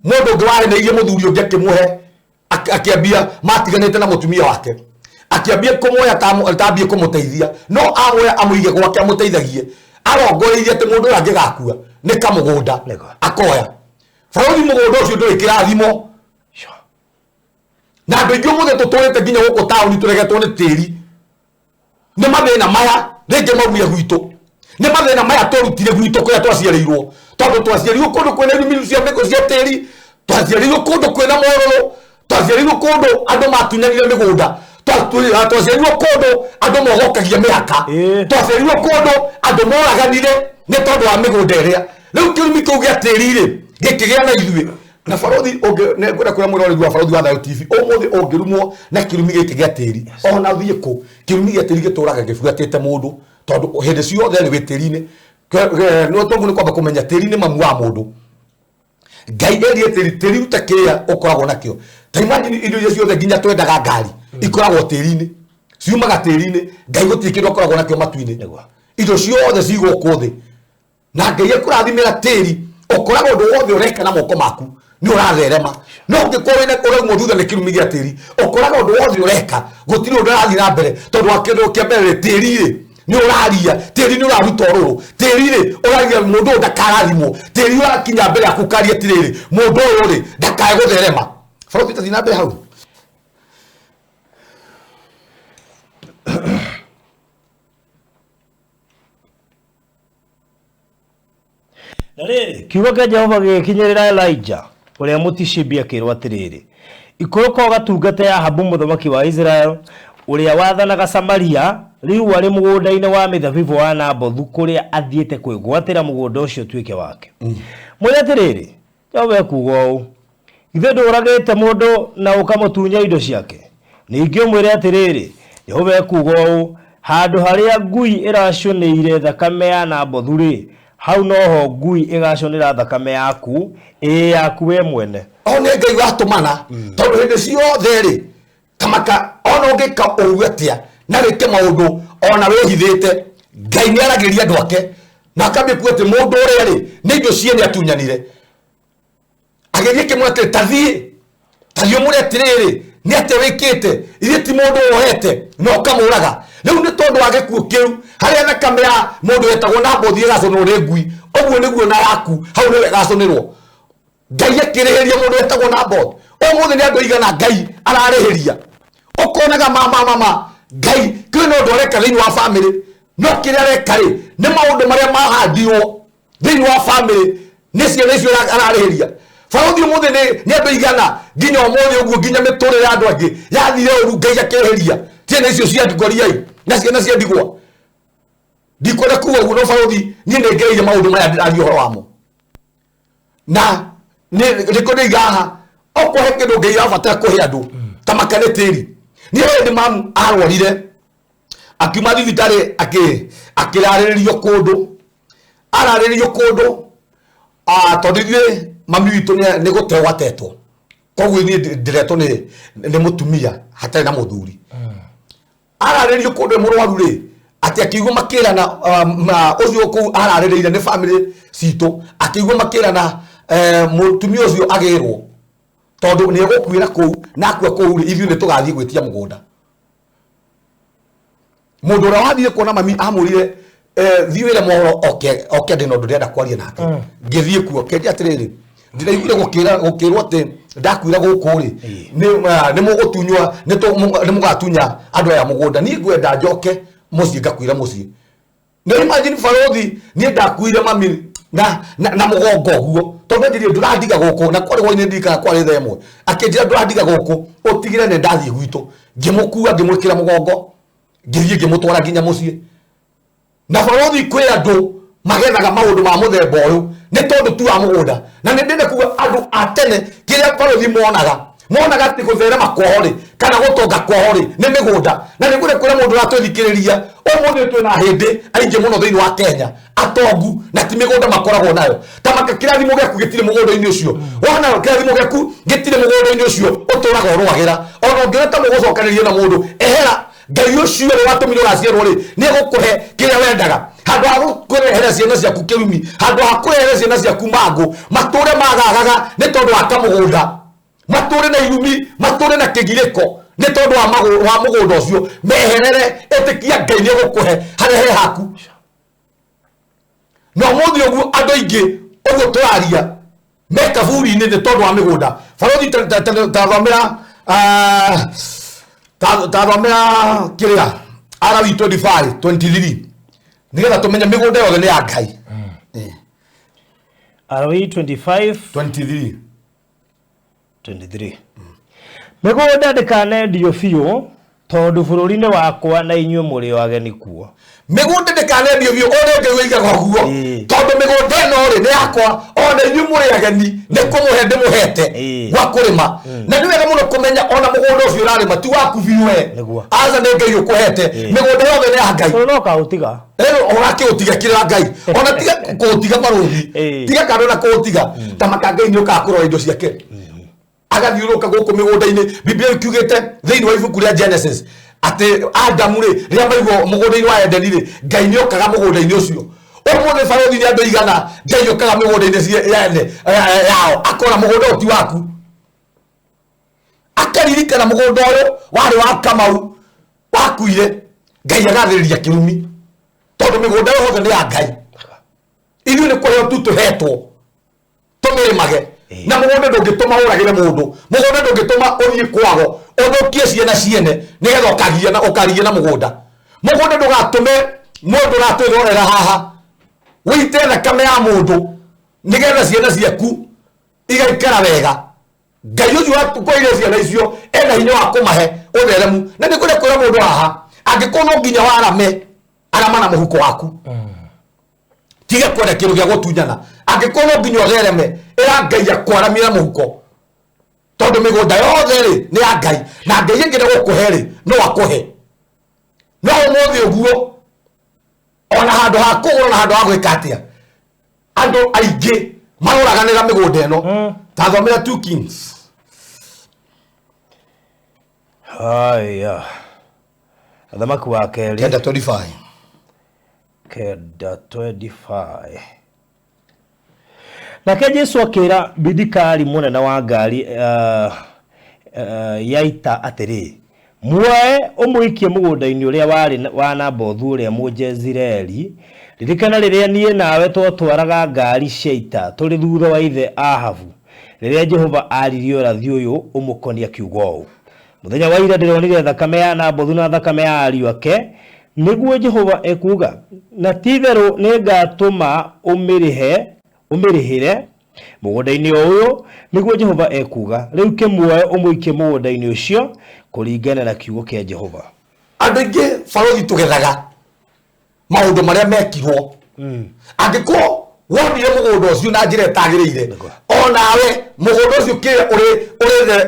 mũndũ ũngĩ waheneirie mũthuri ũngĩ, akĩmũhe, akĩambia matiganĩte na mũtumia wake, akĩambia kũmuoya tambie kũmũteithia, no amuoya amũige gwake amũteithagie, arongoreirie atĩ mũndũ ũyũ angĩgakua nĩ kamũgũnda.
Nĩguo.
Akoya. Barothi, mũgũnda ũcio ndũrĩ kĩrathimo. Na andũ aingĩ ũmũthĩ tũtũrĩte nginya gũkũ taũni tũregetwo nĩ tĩri, nĩ mathĩna maya rĩngĩ maumire gwitũ, nĩ mathĩna maya twarutire gwitũ kũrĩa twaciarĩirwo, tondũ twaciarirwo kũndũ kwĩna irumiru cia mĩgũ cia tĩri, twaciarirwo kũndũ kwĩna morũrũ, twaciarirwo kũndũ andũ matunyanire mĩgũnda, twaciarirwo kũndũ andũ mogokagia mĩhaka, twaciarirwo kũndũ andũ moraganire nĩ tondũ wa mĩgũnda ĩrĩa. Rĩu kĩrumi kĩu gĩa tĩri rĩ, gĩkĩgĩa na ithuĩ. Na barothi, nĩ ngwenda kwĩra mwĩroreri wa Barothi wa Thayũ TV ũmũthĩ, ũngĩrumwo na kĩrumi gĩkĩ gĩa tĩri, ona thiĩ kũ, kĩrumi gĩa tĩri gĩtũraga gĩbuatĩte mũndũ, tondũ hĩndĩ ciothe rĩ wĩ tĩri-inĩ. Nĩ toguo nĩ kwamba kũmenya tĩri nĩ mamu wa mũndũ. Ngai erie tĩri, tĩri ruta kĩrĩa ũkoragwo nakĩo. Ta imagine, indo iria ciothe nginya twendaga, ngari, ikoragwo tĩri-inĩ, ciumaga tĩri-inĩ. Ngai gũtirĩ kĩndũ akoragwo nakĩo matu-inĩ. Indo ciothe ci gũkũ thĩ, na Ngai ekũrathimĩra tĩri. Ũkoraga ũndũ wothe ũreka na moko maku nĩ ũratherema, no ũngĩkorwo wĩna ũraumwo thutha nĩ kĩrumi gĩa tĩri, ũkoraga ũndũ wothe ũreka gũtirĩ ũndũ ũrathiĩ na mbere, tondũ wa kĩndũ kĩa mbere rĩ, tĩri rĩ nĩ ũraria, tĩri nĩ ũraruta ũrũrũ, tĩri rĩ ũraria mũndũ ũyũ ndakarathimwo, tĩri ũrakinya mbere yaku ũkaria atĩrĩrĩ, mũndũ ũyũ rĩ ndakae gũtherema. Barothi, tathiĩ na mbere hau.
Na rĩrĩ, kiugo kĩa Jehova gĩgĩkinyĩrĩra Elija ũrĩa Mũtishibi, akĩĩrwo atĩrĩrĩ, "Ikũrũka ũgatungate Ahabu mũthamaki wa Isiraeli, ũrĩa wathanaga Samaria. Rĩu arĩ mũgũnda-inĩ wa mĩthabibũ wa Nabothu, kũrĩa athiĩte kwĩgwatĩra mũgũnda ũcio ũtuĩke wake. Mwĩre atĩrĩrĩ, 'Jehova ekuuga ũũ: Githĩ ndũũragĩte mũndũ na ũkamũtunya indo ciake? Ningĩ ũmwĩre atĩrĩrĩ, Jehova ekuuga ũũ: Handũ harĩa ngui ĩracũnĩire thakame ya Nabothu-rĩ, hau noho ngui ĩgaacũnĩra thakame yaku, ĩĩ yaku wee mwene."
O nĩ Ngai watũmana, tondũ hĩndĩ ciothe rĩ, tamaka ona ũngĩka ũru atĩa na wĩke maũndũ ona wĩhithĩte, Ngai nĩ aragĩria andũ ake na akambia kuga atĩ mũndũ ũrĩa rĩ, nĩ indo ciene atunyanire. Agĩthiĩ kĩmwe atĩrĩ, tathiĩ, tathiĩ ũmũre atĩrĩrĩ, nĩ atĩa wĩkĩte? Ithuĩ ti mũndũ wohete na ũkamũraga. Rĩu nĩ tondũ wa gĩkuũ kĩu, harĩa thakame ya mũndũ wetagwo Nabothi ĩgacũnĩrwo nĩ ngui, ũguo nĩguo na yaku hau nĩwe ĩgacũnĩrwo. Ngai akĩrĩhĩria mũndũ wetagwo Naboth. Ũmũthĩ nĩ andũ aigana Ngai ararĩhĩria? Ũkonaga mama mama Ngai kwĩna ũndũ areka thĩinĩ wa bamĩrĩ, no kĩrĩa areka rĩ, nĩ maũndũ marĩa mahandirwo thĩinĩ wa bamĩrĩ, nĩ ciana icio ararĩhĩria. Barothi, ũmũthĩ nĩ andũ aigana nginya ũmũthĩ ũguo, nginya mĩtũrĩre ya andũ angĩ yathire ũru, Ngai akĩrĩhĩria ciana icio cia ngoriai na ciana cia ndigwa. Ndikwenda kuga ũguo, no barothi, niĩ nĩ ngereire maũndũ maya ndĩraria ũhoro wamo, na nĩkĩo ndĩiga haha. Okorwo he kĩndũ Ngai arabatara kũhe andũ, ta maka nĩ tĩri. Niĩ hĩndĩ mamu arwarire, akiuma thibitarĩ, akĩrarĩrĩrio kũndũ, ararĩrĩrio kũndũ, tondũ ithuĩ mami witũ nĩ gũteo atetwo, koguo niĩ ndĩretwo nĩ mũtumia hatarĩ na mũthuri. Ararĩrĩrio kũndũ e mũrwaru rĩ, atĩ akĩigua makĩrana, ũcio kũu ararĩrĩire nĩ famĩlĩ citũ, akĩigua makĩrana, mũtumia ũcio agĩrwo, tondũ nĩ egũkuĩra kũu, na akua kũu rĩ, ithuĩ nĩ tũgathiĩ gwĩtia mũgũnda. Mũndũ ũrĩa wathire kuona mami amũrire, thiĩ wĩre mohoro oke, oke, ndĩna ũndũ ndĩrenda kwaria nake. Ngĩthiĩ kuo, kĩnjia atĩrĩrĩ, ndĩraiguire gũkĩrwo atĩ ndakuira gũkũ rĩ, nĩ mũgũtunywa, nĩ mũgatunya andũ aya mũgũnda. Niĩ ngwenda njoke mũciĩ, ngakuira mũciĩ. Nĩ imagine, barothi, niĩ ndakuire mami na mũgongo ũguo, tondũ anjĩrire, "Ndũrandiga gũkũ." Na kwarĩ hwainĩ, ndirikana kwarĩ thaa 1. Akĩnjĩra, "Ndũrandiga gũkũ, ũtigĩre nĩ ndathiĩ gwitũ." Ngĩmũkua, ngĩmwĩkĩra mũgongo, ngĩthiĩ ngĩmũtwara nginya mũciĩ. Na barothi, kwĩ andũ magethaga maũndũ ma mũthemba ũyũ. Nĩ tondũ tu wa mũgũnda. Na nĩ ndĩrenda kuga andũ a tene kĩrĩa barũthi monaga, monaga atĩ gũtherema kwao rĩ kana gũtonga kwao rĩ nĩ mĩgũnda. Na nĩ ngwenda kwĩra mũndũ ũratũthikĩrĩria ũmũthĩ, twĩna hĩndĩ aingĩ mũno thĩinĩ wa Kenya atongu na ti mĩgũnda makoragwo nayo. Ta maka kĩrathimo gĩaku gĩtirĩ mũgũnda-inĩ ũcio wona, kĩrathimo gĩaku gĩtirĩ mũgũnda-inĩ ũcio ũtũraga ũrũagĩra. Ona ũngĩona ta mũgũcokanĩria na mũndũ, ehera. Ngai ũcio ũrĩa watũmire ũgaciarwo rĩ nĩ egũkũhe kĩrĩa wendaga, handũ ha kũrehera ciana ciaku kĩrumi, handũ ha kũrehera ciana ciaku mangũ matũre magagaga nĩ tondũ wa kamũgũnda, matũre na irumi, matũre na kĩgirĩko nĩ tondũ wa mũgũnda ũcio. Meherere, ĩtĩkia Ngai nĩ egũkũhe harĩa he haku. Na ũmũthĩ ũguo andũ aingĩ ũguo tũraria me kaburi-inĩ nĩ tondũ wa mĩgũnda. Barothi, tathomera, tathomera kĩrĩa Arawi 25 23 nĩgetha tũmenye mĩgũnda yothe nĩ ya Ngai.
Arawi 25
23.
23. Mĩgũnda ndĩkanendio biũ, tondũ bũrũri nĩ wakwa na inyuĩ mũrĩ o ageni kuo.
Mĩgũnda ndĩkanendio biũ, ũrĩa Ngai ũigaga ũguo, tondũ mĩgũnda ĩno rĩ nĩ yakwa, ona inyuĩ mũrĩ ageni, nĩ kũmũhe ndĩmũhete gwa kũrĩma. Na nĩ wega mũno kũmenya ona mũgũnda ũcio ũrarĩma ti waku biũ we. Aca, nĩ Ngai ũkũhete. Mĩgũnda yothe nĩ ya Ngai.
Tondũ no kaũtiga.
Rĩu ũgakĩũtiga kĩrĩa Ngai ona tiga kũũtiga barũthi, tiga kando na kũũtiga, ta maka Ngai nĩ ũkaga kũrora indo ciake, agathiũrũrũka gũkũ mĩgũnda-inĩ. Biblia ĩkiugĩte thĩinĩ wa ibuku rĩa Genesis atĩ Adamu rĩ, rĩrĩa maigwo mũgũnda-inĩ wa Edeni rĩ, Ngai nĩ okaga mũgũnda-inĩ ũcio. Ũmũthĩ barũthi nĩ andũ igana Ngai okaga mĩgũnda-inĩ yene yao, akora mũgũnda ũyũ ti waku, akaririkana mũgũnda ũyũ warĩ wa Kamau wakuire. Ngai agathĩrĩria kĩrumi, tondũ mĩgũnda yothe nĩ ya Ngai. Ithuĩ nĩ kũheo tu tũhetwo tũmĩrĩmage. Na mũgũnda ndũngĩtũma ũragĩre mũndũ, mũgũnda ndũngĩtũma ũthiĩ kwago ũthũkie ciana ciene nĩgetha ũkagie na ũkarigie na mũgũnda. Mũgũnda ndũgatũme mũndũ ũratwĩrorera haha wĩite thakame ya mũndũ nĩgetha ciana ciaku igaikara wega. Ngai ũcio wakũire ciana icio ena hinya wa kũmahe ũtheremu. Na nĩ kwenda kwĩra mũndũ haha, angĩkorwo no nginya warame, arama na mũhuko waku, tiga kwenda kĩndũ gĩa gũtunyana. Angĩkorwo no nginya ũthereme, ĩra Ngai akwaramie na mũhuko, tondũ mĩgũnda yothe rĩ nĩ ya Ngai, na Ngai ĩngĩenda gũkũhe rĩ no akũhe. No ũmũthĩ ũguo ona handũ ha kũgũra na handũ ha gwĩka atĩa, andũ aingĩ maroraganĩra mĩgũnda ĩno. Tathomera 2 Kings.
Haya, Athamaki wa Kerĩ
9 25.
9 25. Nake Jesu akĩra Bidikari mũnene wa ngari ya ita atĩrĩ, "Muoe ũmũikie mũgũnda-inĩ ũrĩa warĩ wa Nabothu ũrĩa Mũjezireeli. Ririkana rĩrĩa niĩ nawe twatwaraga ngari cia ita tũrĩ thutha wa ithe Ahabu, rĩrĩa Jehova aaririe ũrathi ũyũ ũmũkoniĩ akiuga ũũ, 'Mũthenya wa ira ndĩronire thakame ya Nabothu na thakame ya ariũ ake, nĩguo Jehova ekuuga, na ti-itherũ nĩngatũma ũmĩrĩhe ũmĩrĩhĩre mũgũnda-inĩ o ũyũ, nĩguo Jehova ekuuga. Rĩu kĩmuoe ũmũikie mũgũnda-inĩ ũcio kũringana na kiugo kĩa Jehova."
Andũ aingĩ barothi tũgethaga maũndũ marĩa mekirwo. Angĩkorwo wonire mũgũnda ũcio na njĩra ĩtagĩrĩire, onawe mũgũnda ũcio kĩrĩa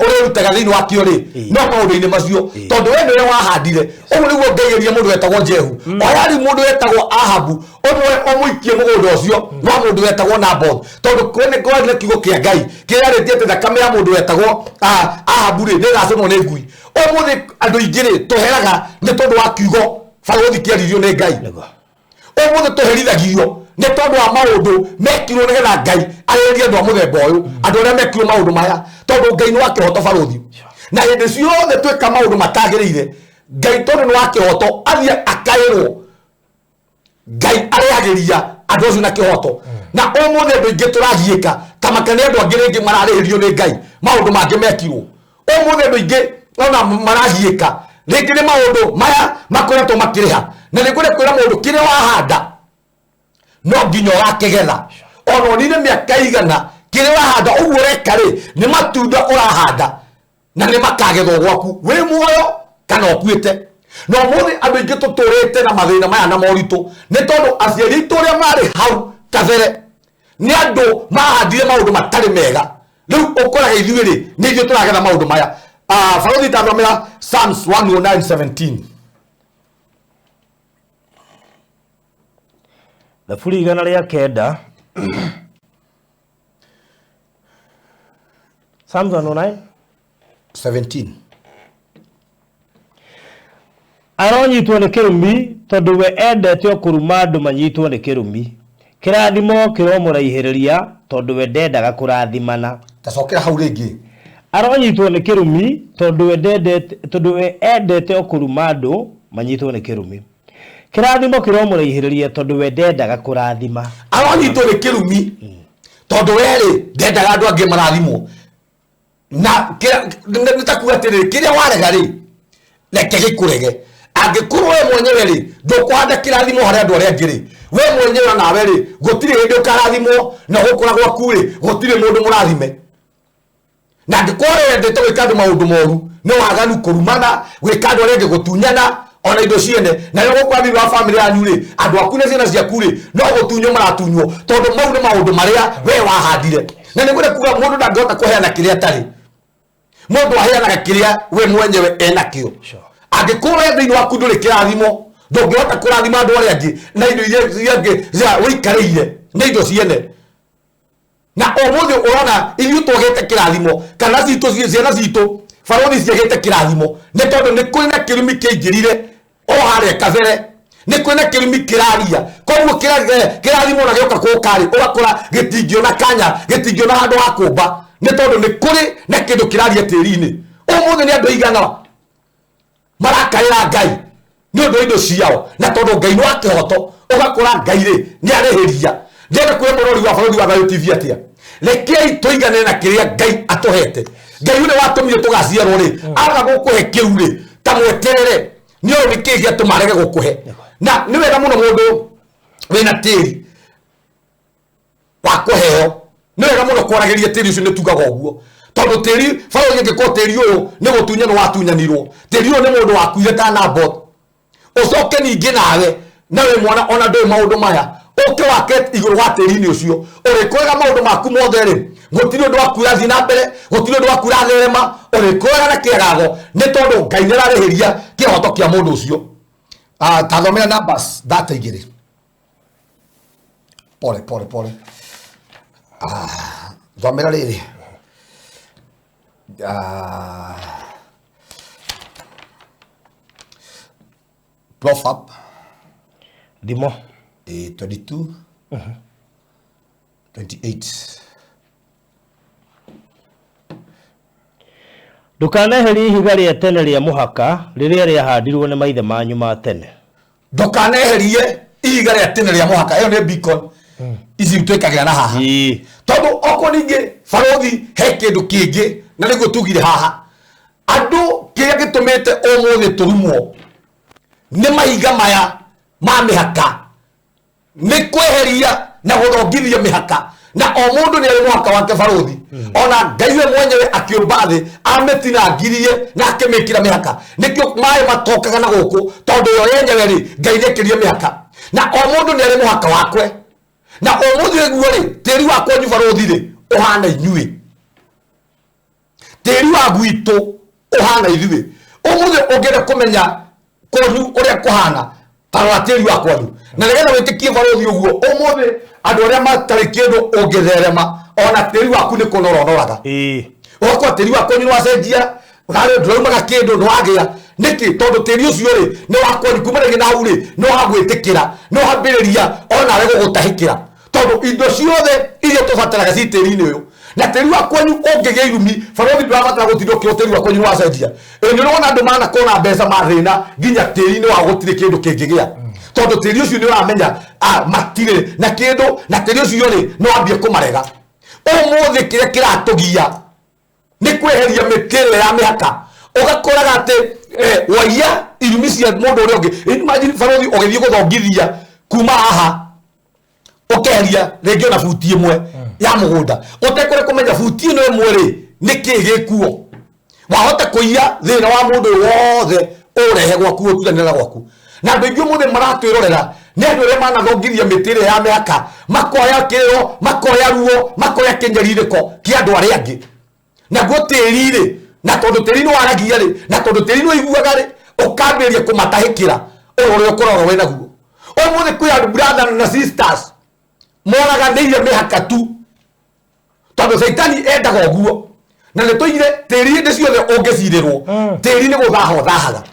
ũrĩrutaga thĩinĩ wa kĩo rĩ no maũndũ-inĩ macio, tondũ we nĩwe wahandire. Ũguo nĩguo Ngai erire mũndũ wetagwo Jehu, oya rĩu mũndũ wetagwo Ahabu ũmwe ũmũikie mũgũnda ũcio wa mũndũ wetagwo Naboth, tondũ kwene kwarĩ na kiugo kĩa Ngai kĩrarĩtie atĩ thakame ya mũndũ wetagwo Ahabu rĩ nĩ ĩgacũnwo nĩ ngui. Ũmũthĩ andũ aingĩ rĩ tũheraga nĩ tondũ wa kiugo barũthi kĩaririo nĩ Ngai. Ũmũthĩ tũherithagio nĩ tondũ wa maũndũ mekirwo nĩgetha Ngai arĩrĩrie andũ a mũthemba ũyũ, andũ arĩa mekirwo maũndũ maya, tondũ Ngai nĩ wa kĩhoto barũthi, na hĩndĩ ciothe twĩka maũndũ matagĩrĩire, Ngai tondũ nĩ wa kĩhoto athiĩ akaĩrwo. Ngai arĩagĩria andũ acio na kĩhoto. Na ũmũthĩ andũ aingĩ tũragiĩka ta maka nĩ andũ angĩ rĩngĩ mararĩhĩrio nĩ Ngai maũndũ mangĩ mekirwo. Ũmũthĩ andũ aingĩ ona maragiĩka rĩngĩ nĩ maũndũ maya makoretwo makĩrĩha. Na nĩ ngwenda kwĩra mũndũ, kĩrĩa wahanda no nginya ũgakĩgetha, ona ũnine mĩaka igana. Kĩrĩa ũrahanda ũguo ũreka rĩ nĩ matunda ũrahanda, na nĩ makagethwo gwaku wĩ muoyo kana ũkuĩte. Na ũmũthĩ andũ aingĩ tũtũrĩte na mathĩna maya na moritũ nĩ tondũ aciari aitũ ũrĩa marĩ hau kabere. Nĩ andũ mahandire maũndũ matarĩ mega. Rĩu ũkoraga ithuĩ rĩ, nĩ ithuĩ tũragetha maũndũ maya. Barothi tathomera Psalms 109:17.
Thaburi 109. Psalms 109
17.
Aronyitwo nĩ kĩrumi tondũ we endete o kũruma andũ manyitwo nĩ kĩrumi. Kĩrathimo kĩromũraihĩrĩria tondũ we ndendaga kũrathimana.
Tacokera hau rĩngĩ.
Aronyitwo nĩ kĩrumi tondũ we ndendete, tondũ we endete o kũruma andũ manyitwo nĩ kĩrumi. Kĩrathimo kĩromũraihĩrĩria tondũ we ndendaga kũrathima.
Aronyitwo nĩ kĩrumi tondũ we rĩ ndendaga andũ angĩ marathimwo. Na nĩ ta kuga atĩrĩrĩ, kĩrĩa warega rĩ, reke gĩkũrege. Angĩkorwo we mwenyewe rĩ ndũkũhanda kĩrathimo harĩ andũ arĩa angĩ rĩ, we mwenyewe nawe rĩ gũtirĩ hĩndĩ ũkarathimwo, na gũkũra gwaku rĩ gũtirĩ mũndũ mũrathime. Na angĩkorwo we wendete gwĩka andũ maũndũ moru, nĩ waganu kũrumana, gwĩka andũ arĩa angĩ gũtunyana ona indo ciene, na rĩrĩa ũgũkora thĩinĩ wa bamĩrĩ yanyu rĩ, andũ aku na ciana ciaku rĩ no gũtunywo maratunywo, tondũ mau nĩ maũndũ marĩa we wahandire. Na nĩ ngwenda kuga mũndũ ndangĩhota kũheana kĩrĩa atarĩ. Mũndũ aheanaga kĩrĩa we mwenyewe enakĩo. Angĩkorwo we thĩinĩ waku ndũrĩ kĩrathimo, ndũngĩhota kũrathima andũ arĩa angĩ na indo iria ingĩ cia ũikarĩire nĩ indo ciene. Na ũmũthĩ ũrona ithuĩ twagĩte kĩrathimo, kana citũ, ciana citũ barothi ciagĩte kĩrathimo, nĩ tondũ nĩ kũrĩ na kĩrumi kĩaingĩrire o harĩa kabere, nĩ kũrĩ na kĩrumi kĩraria. Koguo kĩrathimo ona gĩoka gũka rĩ, ũgakora gĩtingĩona kanya, gĩtingĩona handũ ha kũmba, nĩ tondũ nĩ kũrĩ na kĩndũ kĩraria tĩri-inĩ. Ũmũthĩ nĩ andũ aigana marakaĩra Ngai nĩ ũndũ wa indo ciao, na tondũ Ngai nĩ wa kĩhoto, ũgakora Ngai rĩ nĩ arĩhĩria. Ndĩrenda kwĩra mũrori wa Barothi wa Thayũ TV atĩa, rekei tũigane na kĩrĩa Ngai atũhete. Ngai ũrĩa watũmire tũgaciarwo rĩ, aga gũkũhe kĩu rĩ, ta mweterere, nĩ ũĩ nĩ kĩĩ gĩatũma arege gũkũhe. Na nĩ wega mũno mũndũ wĩna tĩri wa kũheo, nĩ wega mũno kwaragĩria tĩri ũcio, nĩ tugaga ũguo tondũ tĩri barothi angĩkorwo tĩri ũyũ nĩ gũtunyanwo watunyanirwo, tĩri ũyũ nĩ mũndũ wakuire ta Naboth, ũcoke ningĩ nawe na wĩ mwana ona ndũĩ maũndũ maya, ũke wake igũrũ wa tĩri-inĩ ũcio, ũrĩkoraga maũndũ maku mothe rĩ, gũtirĩ ũndũ waku ũrathiĩ na mbere, gũtirĩ ũndũ waku ũratherema, ũrĩkoraga na kĩagago, nĩ tondũ Ngai nĩ ararĩhĩria kĩhoto kĩa mũndũ ũcio. Tathomera numbers thate igĩrĩ. Pole pole pole. Thomera rĩrĩ. Proverb
Thimo
22 28.
Ndũkaneherie ihiga rĩa tene rĩa mũhaka rĩrĩa rĩahandirwo nĩ maithe manyu ma tene.
Ndũkaneherie ihiga rĩa tene rĩa mũhaka, ĩyo nĩ beacon. Ici twĩkagĩra na haha. Tondũ okorwo ningĩ barothi he kĩndũ kĩngĩ, na nĩguo tugire haha, andũ kĩrĩa gĩtũmĩte ũmũthĩ tũrumwo nĩ mahiga maya ma mĩhaka, nĩ kweheria na gũthongithia mĩhaka, na o mũndũ nĩ arĩ mũhaka wake barothi. Ona Ngai we mwenyewe akĩũmba thĩ amĩtinangirie na akĩmĩkĩra mĩhaka, nĩkĩo maĩ matokaga na gũkũ, tondũ yo yenyewe rĩ Ngai nĩekĩrire mĩhaka, na o mũndũ nĩ arĩ mũhaka wakwe. Na ũmũthĩ ũguo rĩ, tĩri wa kwanyu barothi rĩ ũhana inyuĩ, tĩri wa gwitũ ũhana ithuĩ. Ũmũthĩ ũngĩenda kũmenya kwanyu ũrĩa kũhana, tarora tĩri wa kwanyu, na nĩgetha wĩtĩkie barothi ũguo. Ũmũthĩ andũ arĩa matarĩ kĩndũ ũngĩtherema, ona tĩri waku nĩ kũnora ũnoraga. Ũgakora tĩri wa kwanyu nĩ wacenjia, harĩ ndũraumaga kĩndũ nĩ wagĩa. Nĩkĩ? Tondũ tĩri ũcio rĩ nĩ wa kwanyu, kuma rĩngĩ na hau rĩ nĩ wagwĩtĩkĩra, nĩ wambĩrĩria onawe gũgũtahĩkĩra, tondũ indo ciothe iria tũbataraga ci tĩri-inĩ ũyũ. Na tĩri wa kwanyu ũngĩgĩa irumi, barothi ndũrabatara gũtinda ũkĩrwo tĩri wa kwanyu nĩ wacenjia. Ĩ nĩ ũrona andũ manakorwo na mbeca mathĩna nginya tĩri-inĩ wa gũtirĩ kĩndũ kĩngĩgĩa, tondũ tĩri ũcio nĩ ũramenya matirĩ na kĩndũ, na tĩri ũcio rĩ nĩ wambie kũmarega. Ũmũthĩ kĩrĩa kĩratũgia nĩ kweheria mĩtĩ ĩrĩa ya mĩhaka, ũgakoraga atĩ waiya irumi cia mũndũ ũrĩa ũngĩ. Imagine barothi ũgĩthiĩ gũthongithia kuma haha, ũkeheria rĩngĩ ona buti ĩmwe ya mũgũnda, ũtekũrĩ kũmenya buti ĩno ĩmwe rĩ nĩ kĩĩ gĩkuo. Wahota kũiya thĩna wa mũndũ ũyũ wothe ũrehe gwaku, ũturanĩra gwaku. Na andũ aingĩ ũmũthĩ maratwĩrorera Nĩ andũ arĩa manathongithia mĩtĩ ĩrĩa ya mĩhaka, makoya kĩrĩro, makoya ruo, makoya kĩnyarirĩko kĩa andũ arĩa angĩ. Naguo tĩri rĩ, na tondũ tĩri nĩ waragia rĩ, na tondũ tĩri nĩ ũiguaga rĩ, ũkambĩrĩria kũmatahĩkĩra ũrĩa ũrĩa ũkoragwo wĩ naguo. Ũmũthĩ kwĩ andũ brother na sisters moraganĩire mĩhaka tu, tondũ caitani endaga ũguo. Na nĩ tũigire tĩri hĩndĩ ciothe ũngĩcirĩrwo, tĩri nĩ gũthaha ũthahaga.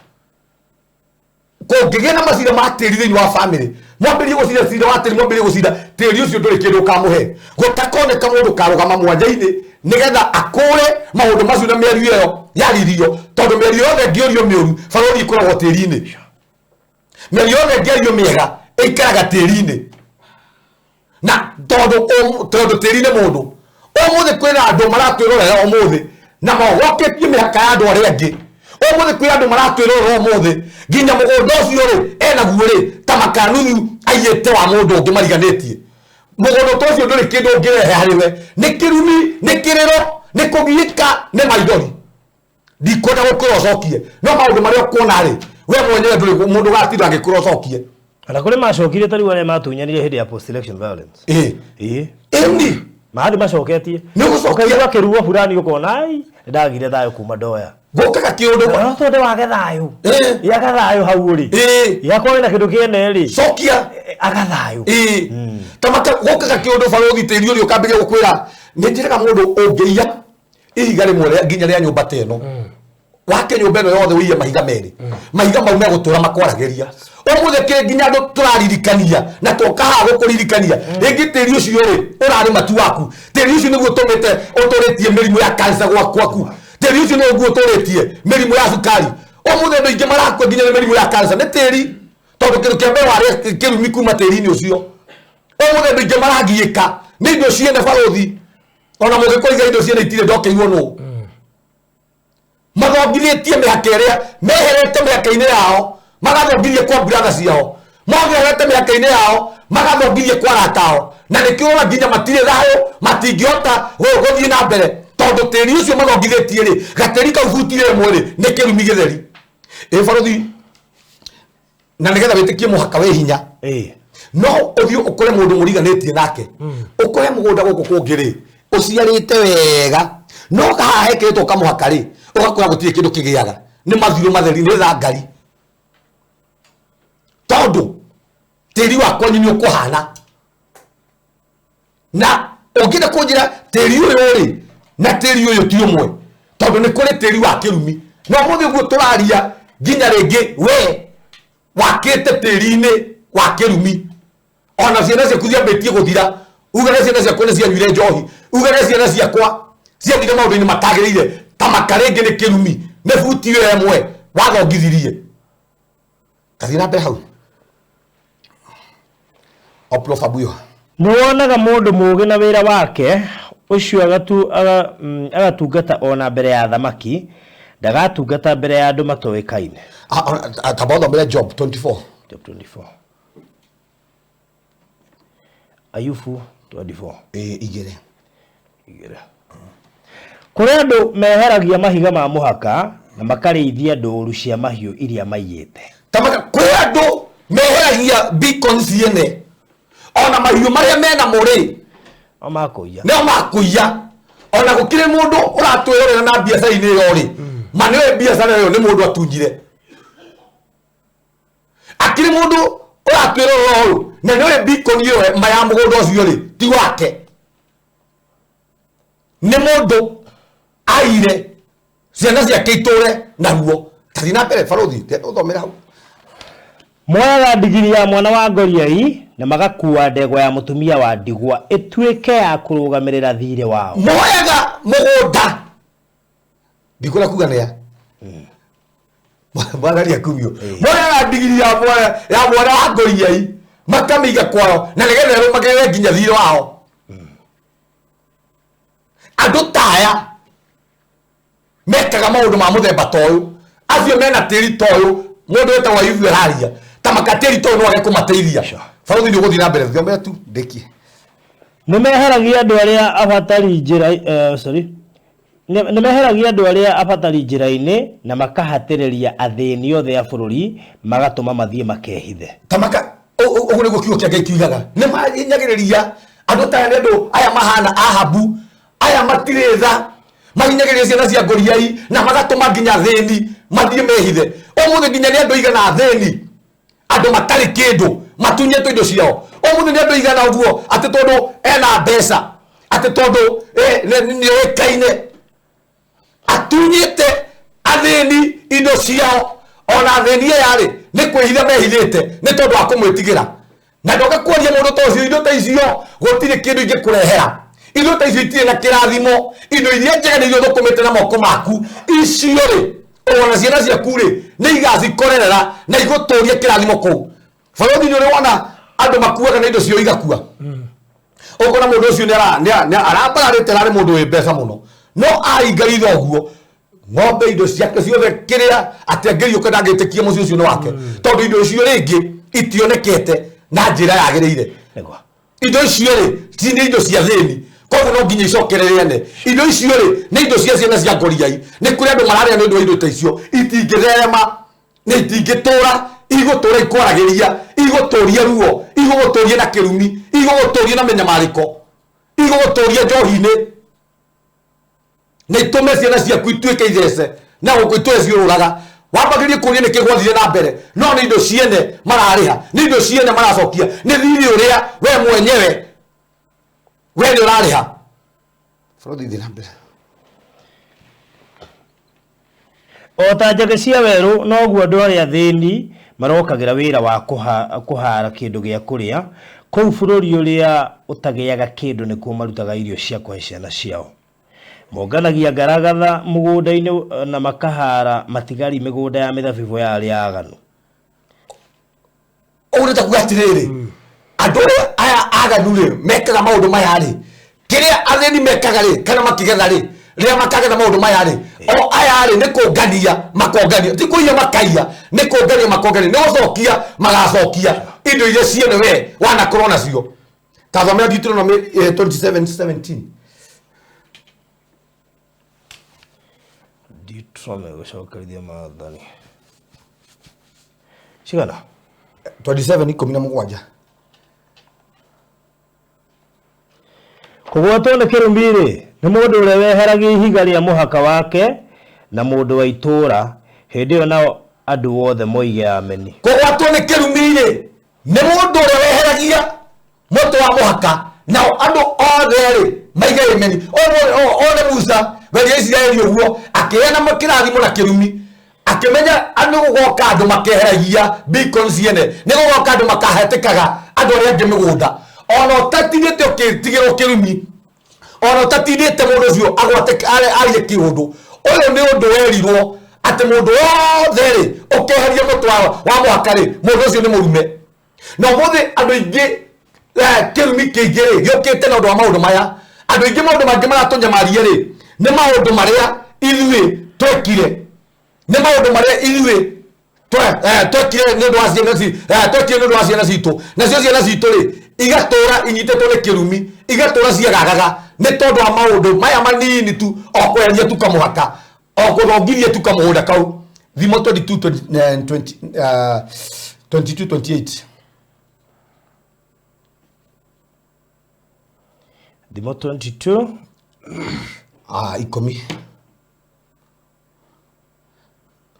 Kũngĩgĩa na macira ma tĩri thĩinĩ wa family, mwambĩrĩrie gũcira cira wa tĩri, mwambĩrĩrie gũcira tĩri ũcio ndũrĩ kĩndũ ũkamũhe. Gũtakoneka mũndũ karũgama mwanya-inĩ nĩgetha akũre maũndũ macio na mĩario ĩyo yaririo, tondũ mĩario yothe ĩngĩũrio mĩũru barũthi ĩkoragwo tĩri-inĩ, mĩario yothe ĩngĩario mĩega ĩikaraga tĩri-inĩ. Na tondũ tĩri nĩ mũndũ, ũmũthĩ kwĩna andũ maratwĩrorera ũmũthĩ na mogokĩtie mĩhaka ya andũ arĩa angĩ. Ũmũthĩ kwĩ andũ maratwĩrorera ũmũthĩ nginya mũgũnda ũcio rĩ enaguo rĩ ta makanuthu aiyĩte wa mũndũ ũngĩ mariganĩtie. Mũgũnda ta ũcio ndũrĩ kĩndũ ũngĩrehe harĩ we, nĩ kĩrumi, nĩ kĩrĩro, nĩ kũgiĩka, nĩ maithori. Ndikwenda gũkwĩra ũcokie, no maũndũ marĩa ũkuona rĩ, we mwenyewe ndũrĩ mũndũ ũgatinda agĩkwĩra ũcokie.
Ona kũrĩ macokire ta rĩu arĩa matunyanire hĩndĩ ya post election violence.
Ĩĩ. Ĩni.
Mathi macoketie.
Nĩ ũgũcokia.
Ũkaigua kĩruo fulani ũkona, ai, nĩndagire thayũ kuma ndoya.
Gũkaga kĩũndũ.
No tondũ wage thayũ. Yaga thayũ hau ũrĩ. Yakorwo ĩna kĩndũ kĩene rĩ.
Cokia.
Aga thayũ.
Ta maka gũkaga kĩũndũ barũthi tĩri ũrĩa ũkambĩrĩria gũkwĩra, nĩ njĩraga mũndũ ũngĩiya ihiga rĩmwe nginya rĩa nyũmba ta ĩno. Wake nyũmba ĩno yothe ũiye mahiga merĩ. Mahiga mau megũtũra makwaragĩria. Ũmũthĩ kĩrĩ nginya andũ tũraririkania na twoka haha gũkũririkania. Rĩngĩ tĩri ũcio rĩ, ũrarĩ matu waku. Tĩri ũcio nĩguo ũtũmĩte ũtũrĩtie mĩrimũ ya cancer gwaku. Tĩri ũcio nĩguo ũtũrĩtie mĩrimũ ya cukari. Ũmũthĩ andũ aingĩ marakua nginya nĩ mĩrimũ ya cancer nĩ tĩri. Tondũ kĩndũ kĩa mbere warĩa kĩrumi kuma tĩri-inĩ ũcio. Ũmũthĩ andũ aingĩ maragiĩka nĩ indo ciene barũthi. Ona mũngĩkoiga indo ciene itirĩ ndokeirwo nũ. Mathongithĩtie mĩhaka ĩrĩa meherete mĩhaka-inĩ yao, magathongithia kwa brother ciao, mongerete mĩhaka-inĩ yao, magathongithia kwa arata ao. Na nĩkĩo ũrona nginya matirĩ thayũ, matingĩhota gũthiĩ na mbere, tondũ tĩri ũcio mathongithĩtie rĩ, gatĩri kau buti ĩmwe rĩ, nĩ kĩrumi gĩtheri. Ĩ barũthi, na nĩgetha wĩtĩkie mũhaka wĩ hinya, no ũthiĩ ũkore mũndũ mũriganĩtie nake, ũkore mũgũnda gũkũ kũngĩ rĩ, ũciarĩte wega, no haha hekĩrĩtwo kamũhaka rĩ, ũgakora gũtirĩ kĩndũ kĩgĩaga, nĩ mathirũ matheri, nĩ thangari, tondũ tĩri wa kwanyu nĩ ũkũhana. Na ũngĩenda kũnjĩra tĩri ũyũ rĩ na tĩri ũyũ ti ũmwe, tondũ nĩ kũrĩ tĩri wa kĩrumi. Na ũmũthĩ ũguo tũraria nginya rĩngĩ we wakĩte tĩri-inĩ wa kĩrumi, ona ciana ciaku ciambĩtie gũthira, uge na ciana ciakwa nĩ cianyuire njohi, uge na ciana ciakwa ciathire maũndũ-inĩ matagĩrĩire, ta maka rĩngĩ nĩ kĩrumi, nĩ buti ĩyo ĩmwe wathongithirie. Tathiĩ na mbere hau. Oplo Fabuyo.
Nĩ wonaga mũndũ mũũgĩ na wĩra wake, ũcio agatungata ona mbere ya athamaki, ndagatungata mbere ya andũ matoĩkaine.
Tamba ũthomere Job 24.
Job 24. Ayubu 24.
Igĩrĩ.
Igĩrĩ. Kũrĩ andũ meheragia mahiga ma mũhaka na makarĩithia ndũũru cia mahiũ iria maiyĩte.
Kwĩ andũ meheragia beacons ciene ona mahiũ marĩa mena mũrĩ
No makũiya.
No makũiya. Ona gũkĩrĩ mũndũ ũratwĩrorera na biacara-inĩ ĩyo rĩ, ma nĩwe biacara ĩyo nĩ mũndũ atunyire. Akĩrĩ mũndũ ũratwĩrorera ũũ na nĩwe beacon ĩyo ma ya mũgũnda ũcio rĩ ti wake, nĩ mũndũ aire ciana ciake itũre naruo. Tathiĩ na mbere barũthi, ũthomere hau.
Moyaga ndigiri ya mwana wa ngoriai na magakua ndegwa ya mũtumia wa ndigwa ĩtuĩke ya kũrũgamĩrĩra thiirĩ wao.
Moyaga mũgũnda, ndikwenda kuga nĩa mwathani akumio. Moyaga ndigiri ya mwana wa ngoriai makamĩiga kwao na nĩgetha ĩrũmagĩrĩre nginya thiirĩ wao. Andũ ta aya mekaga maũndũ ma mũthemba ta ũyũ, acio mena tĩri ta ũyũ, mũndũ wĩtagwo Ayubu araria ta makatĩri ta ũyũ no age kũmateithia. Barũthi nĩ ũgũthiĩ na mbere, thomera tu ndĩkie.
Nĩ meheragia andũ arĩa abatari njĩra, sorry. Nĩ meheragia andũ arĩa abatari njĩra-inĩ na makahatĩrĩria athĩni othe a bũrũri, magatũma mathiĩ makehithe.
Ta maka, Ũguo nĩguo kiugo kĩa Ngai kiugaga. Nĩ mahinyagĩrĩria andũ ta aya, nĩ andũ aya mahana Ahabu, aya matirĩ tha, mahinyagĩrĩria ciana cia ngoriai na magatũma nginya thĩni mathiĩ mehithe. Ũmũthĩ nginya nĩ andũ igana athĩni, andũ matarĩ kĩndũ, matunyĩtwo indo ciao. Ũmũthĩ nĩ andũ igana ũguo atĩ tondũ ena mbeca, atĩ tondũ nĩoĩkaine, atunyĩte athĩni indo ciao. Ona athĩni aya rĩ, nĩ kwĩhitha mehithĩte nĩ tondũ wa kũmwĩtigĩra. Na ndoka kwaria mũndũ ta ũcio, indo ta icio gũtirĩ kĩndũ ingĩkũrehera. Indo ta icio itirĩ na kĩrathimo. Indo iria njega nĩ iria ũthũkũmĩte na moko maku. Icio rĩ, ona ciana ciaku rĩ, nĩ igacikorerera na igũtũrie kĩrathimo kũu. Barũthi, nĩ ũrĩ wona andũ makuaga na indo ciao igakua? Ũkona mũndũ ũcio nĩ arambararĩte, ararĩ mũndũ wĩ mbeca mũno, no ainga ritho ũguo, ng'ombe, indo ciake ciothe, kĩrĩa atĩ angĩriũka ndangĩtĩkia mũciĩ ũcio nĩ wake, tondũ indo icio rĩngĩ itionekete na njĩra yagĩrĩire. Indo icio rĩ, ti nĩ indo cia thĩni, koguo no nginya icokerere ene. Indo icio rĩ, nĩ indo cia ciana cia ngoriai. Nĩ kũrĩ andũ mararĩa nĩ ũndũ wa indo ta icio. Itingĩtherema na itingĩtũra, igũtũra ikwaragĩria, igũtũria ruo, igũgũtũria na kĩrumi, igũgũtũria na mĩnyamarĩko, igũgũtũria njohi-inĩ, na itũme ciana ciaku ituĩke ithece na gũkũ itũre ciũrũraga. Wambagĩrie kũria nĩkĩ gwathire na mbere, no nĩ indo ciene mararĩha, nĩ indo ciene maracokia, nĩ thirĩ ũrĩa we mwenyewe we nĩ ũrarĩha. Bũrũri, thiĩ na mbere.
O ta njagĩ cia werũ, noguo andũ arĩa athĩni marokagĩra wĩra wa kũhaara kĩndũ gĩa kũrĩa, kũu bũrũri ũrĩa ũtagĩaga kĩndũ nĩkuo marutaga irio cia kũhe ciana ciao. Monganagia ngaragatha mũgũnda-inĩ na makahaara matigari mĩgũnda ya mĩthabibũ ya arĩa aaganu.
Ũguo nĩ ta kuga atĩrĩrĩ, andũ arĩa aya aganu rĩ, mekaga maũndũ maya rĩ, kĩrĩa athĩni mekaga rĩ, kana makĩgetha rĩ, rĩrĩa makagetha maũndũ maya rĩ, o aya rĩ, nĩ kũngania makongania, ti kũiya makaiya, nĩ kũngania makongania, nĩ gũcokia magacokia indo iria ciene we wanakorwo nacio. Tathomera Deuteronomy 27:17.
Deuteronomy, gũcokerithia maathani cigana?
27 17.
Kũgwatwo nĩ kĩrumi-rĩ, nĩ mũndũ ũrĩa weheragia ihiga rĩa mũhaka wake na mũndũ wa itũũra. Hĩndĩ ĩyo nao andũ othe moige, 'Ameni.'
Kũgwatwo nĩ kĩrumi-rĩ, nĩ mũndũ ũrĩa weheragia mũtĩ wa mũhaka, nao andũ othe rĩ maige ĩmeni. One Musa weria Isiraeli ũguo, akĩheana kĩrathimo na kĩrumi, akĩmenya nĩ gũgoka andũ makeheragia beacon ciene, nĩ gũgoka andũ makahetĩkaga andũ arĩa angĩ mĩgũnda. Ona ũtatindĩte ũkĩtigĩrwo kĩrumi, ona ũtatindĩte mũndũ ũcio agwate arie kĩũndũ ũyũ, nĩ ũndũ werirwo atĩ mũndũ wothe rĩ ũkeheria mũtĩ wa mũhaka rĩ, mũndũ ũcio nĩ mũrume. Na ũmũthĩ andũ aingĩ, kĩrumi kĩingĩ rĩ gĩũkĩte na ũndũ wa maũndũ maya. Andũ aingĩ, maũndũ mangĩ maratũnyamaria rĩ, nĩ maũndũ marĩa ithuĩ twekire, nĩ maũndũ marĩa ithuĩ twekire nĩ ũndũ wa ciana twekire nĩ ũndũ wa ciana citũ. Nacio ciana citũ rĩ, igatũra inyitĩtwo nĩ kĩrumi, igatũra ciagagaga nĩ tondũ wa maũndũ maya manini tu, o kweheria tu kamũhaka, o kũthongithia tu kamũgũnda kau. Thimo 22 20, 20, 22 28.
Thimo 22.
Ah, ikũmi,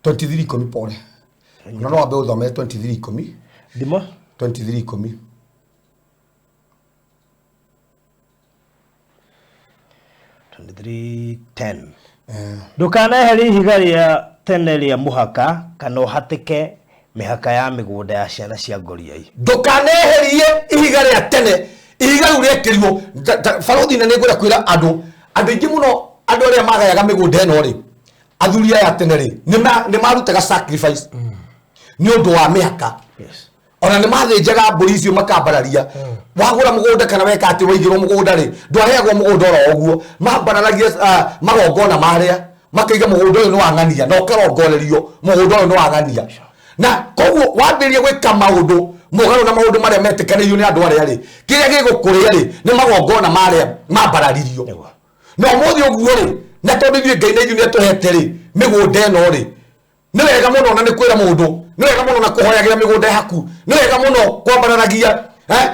23 ikũmi, pole. No wambe ũthome 23 ikũmi.
Thimo
23 ikũmi.
23:10. Ndũkaneherie ihiga rĩa tene rĩa mũhaka kana ũhatĩke mĩhaka ya mĩgũnda ya ciana cia ngoriai.
Ndũkaneherie ihiga rĩa tene, ihiga rĩu rĩekĩrirwo barũthi. Na nĩ ngwenda kwĩra andũ aingĩ mũno, andũ arĩa magayaga mĩgũnda ĩno rĩ, athuri aya tene rĩ, nĩ marutaga sacrifice nĩ ũndũ wa mĩhaka. Ona nĩ mathĩnjaga mbũri icio makambararia. Wagũra mũgũnda kana weka atĩ waigĩrwo mũgũnda rĩ, ndwaheagwo mũgũnda oro ũguo. Mambararagia magongona marĩa makaiga mũgũnda ũyũ nĩ wa ng'ania, na ũkarongorerio mũgũnda ũyũ nĩ wa ng'ania. Na koguo wambĩrĩria gwĩka maũndũ mũgarũ na maũndũ marĩa metĩkanĩirio nĩ andũ arĩa rĩ, kĩrĩa gĩgũkũrĩa rĩ, nĩ magongona marĩa mambararirio. Na ũmũthĩ ũguo rĩ, na tondũ ithuĩ Ngai na ithuĩ nĩ atũhete rĩ mĩgũnda ĩno rĩ, nĩ wega mũno na nĩ kwĩra mũndũ Nĩ wega mũno na kũhoyagĩra mĩgũnda yaku, nĩ wega mũno kwambararagia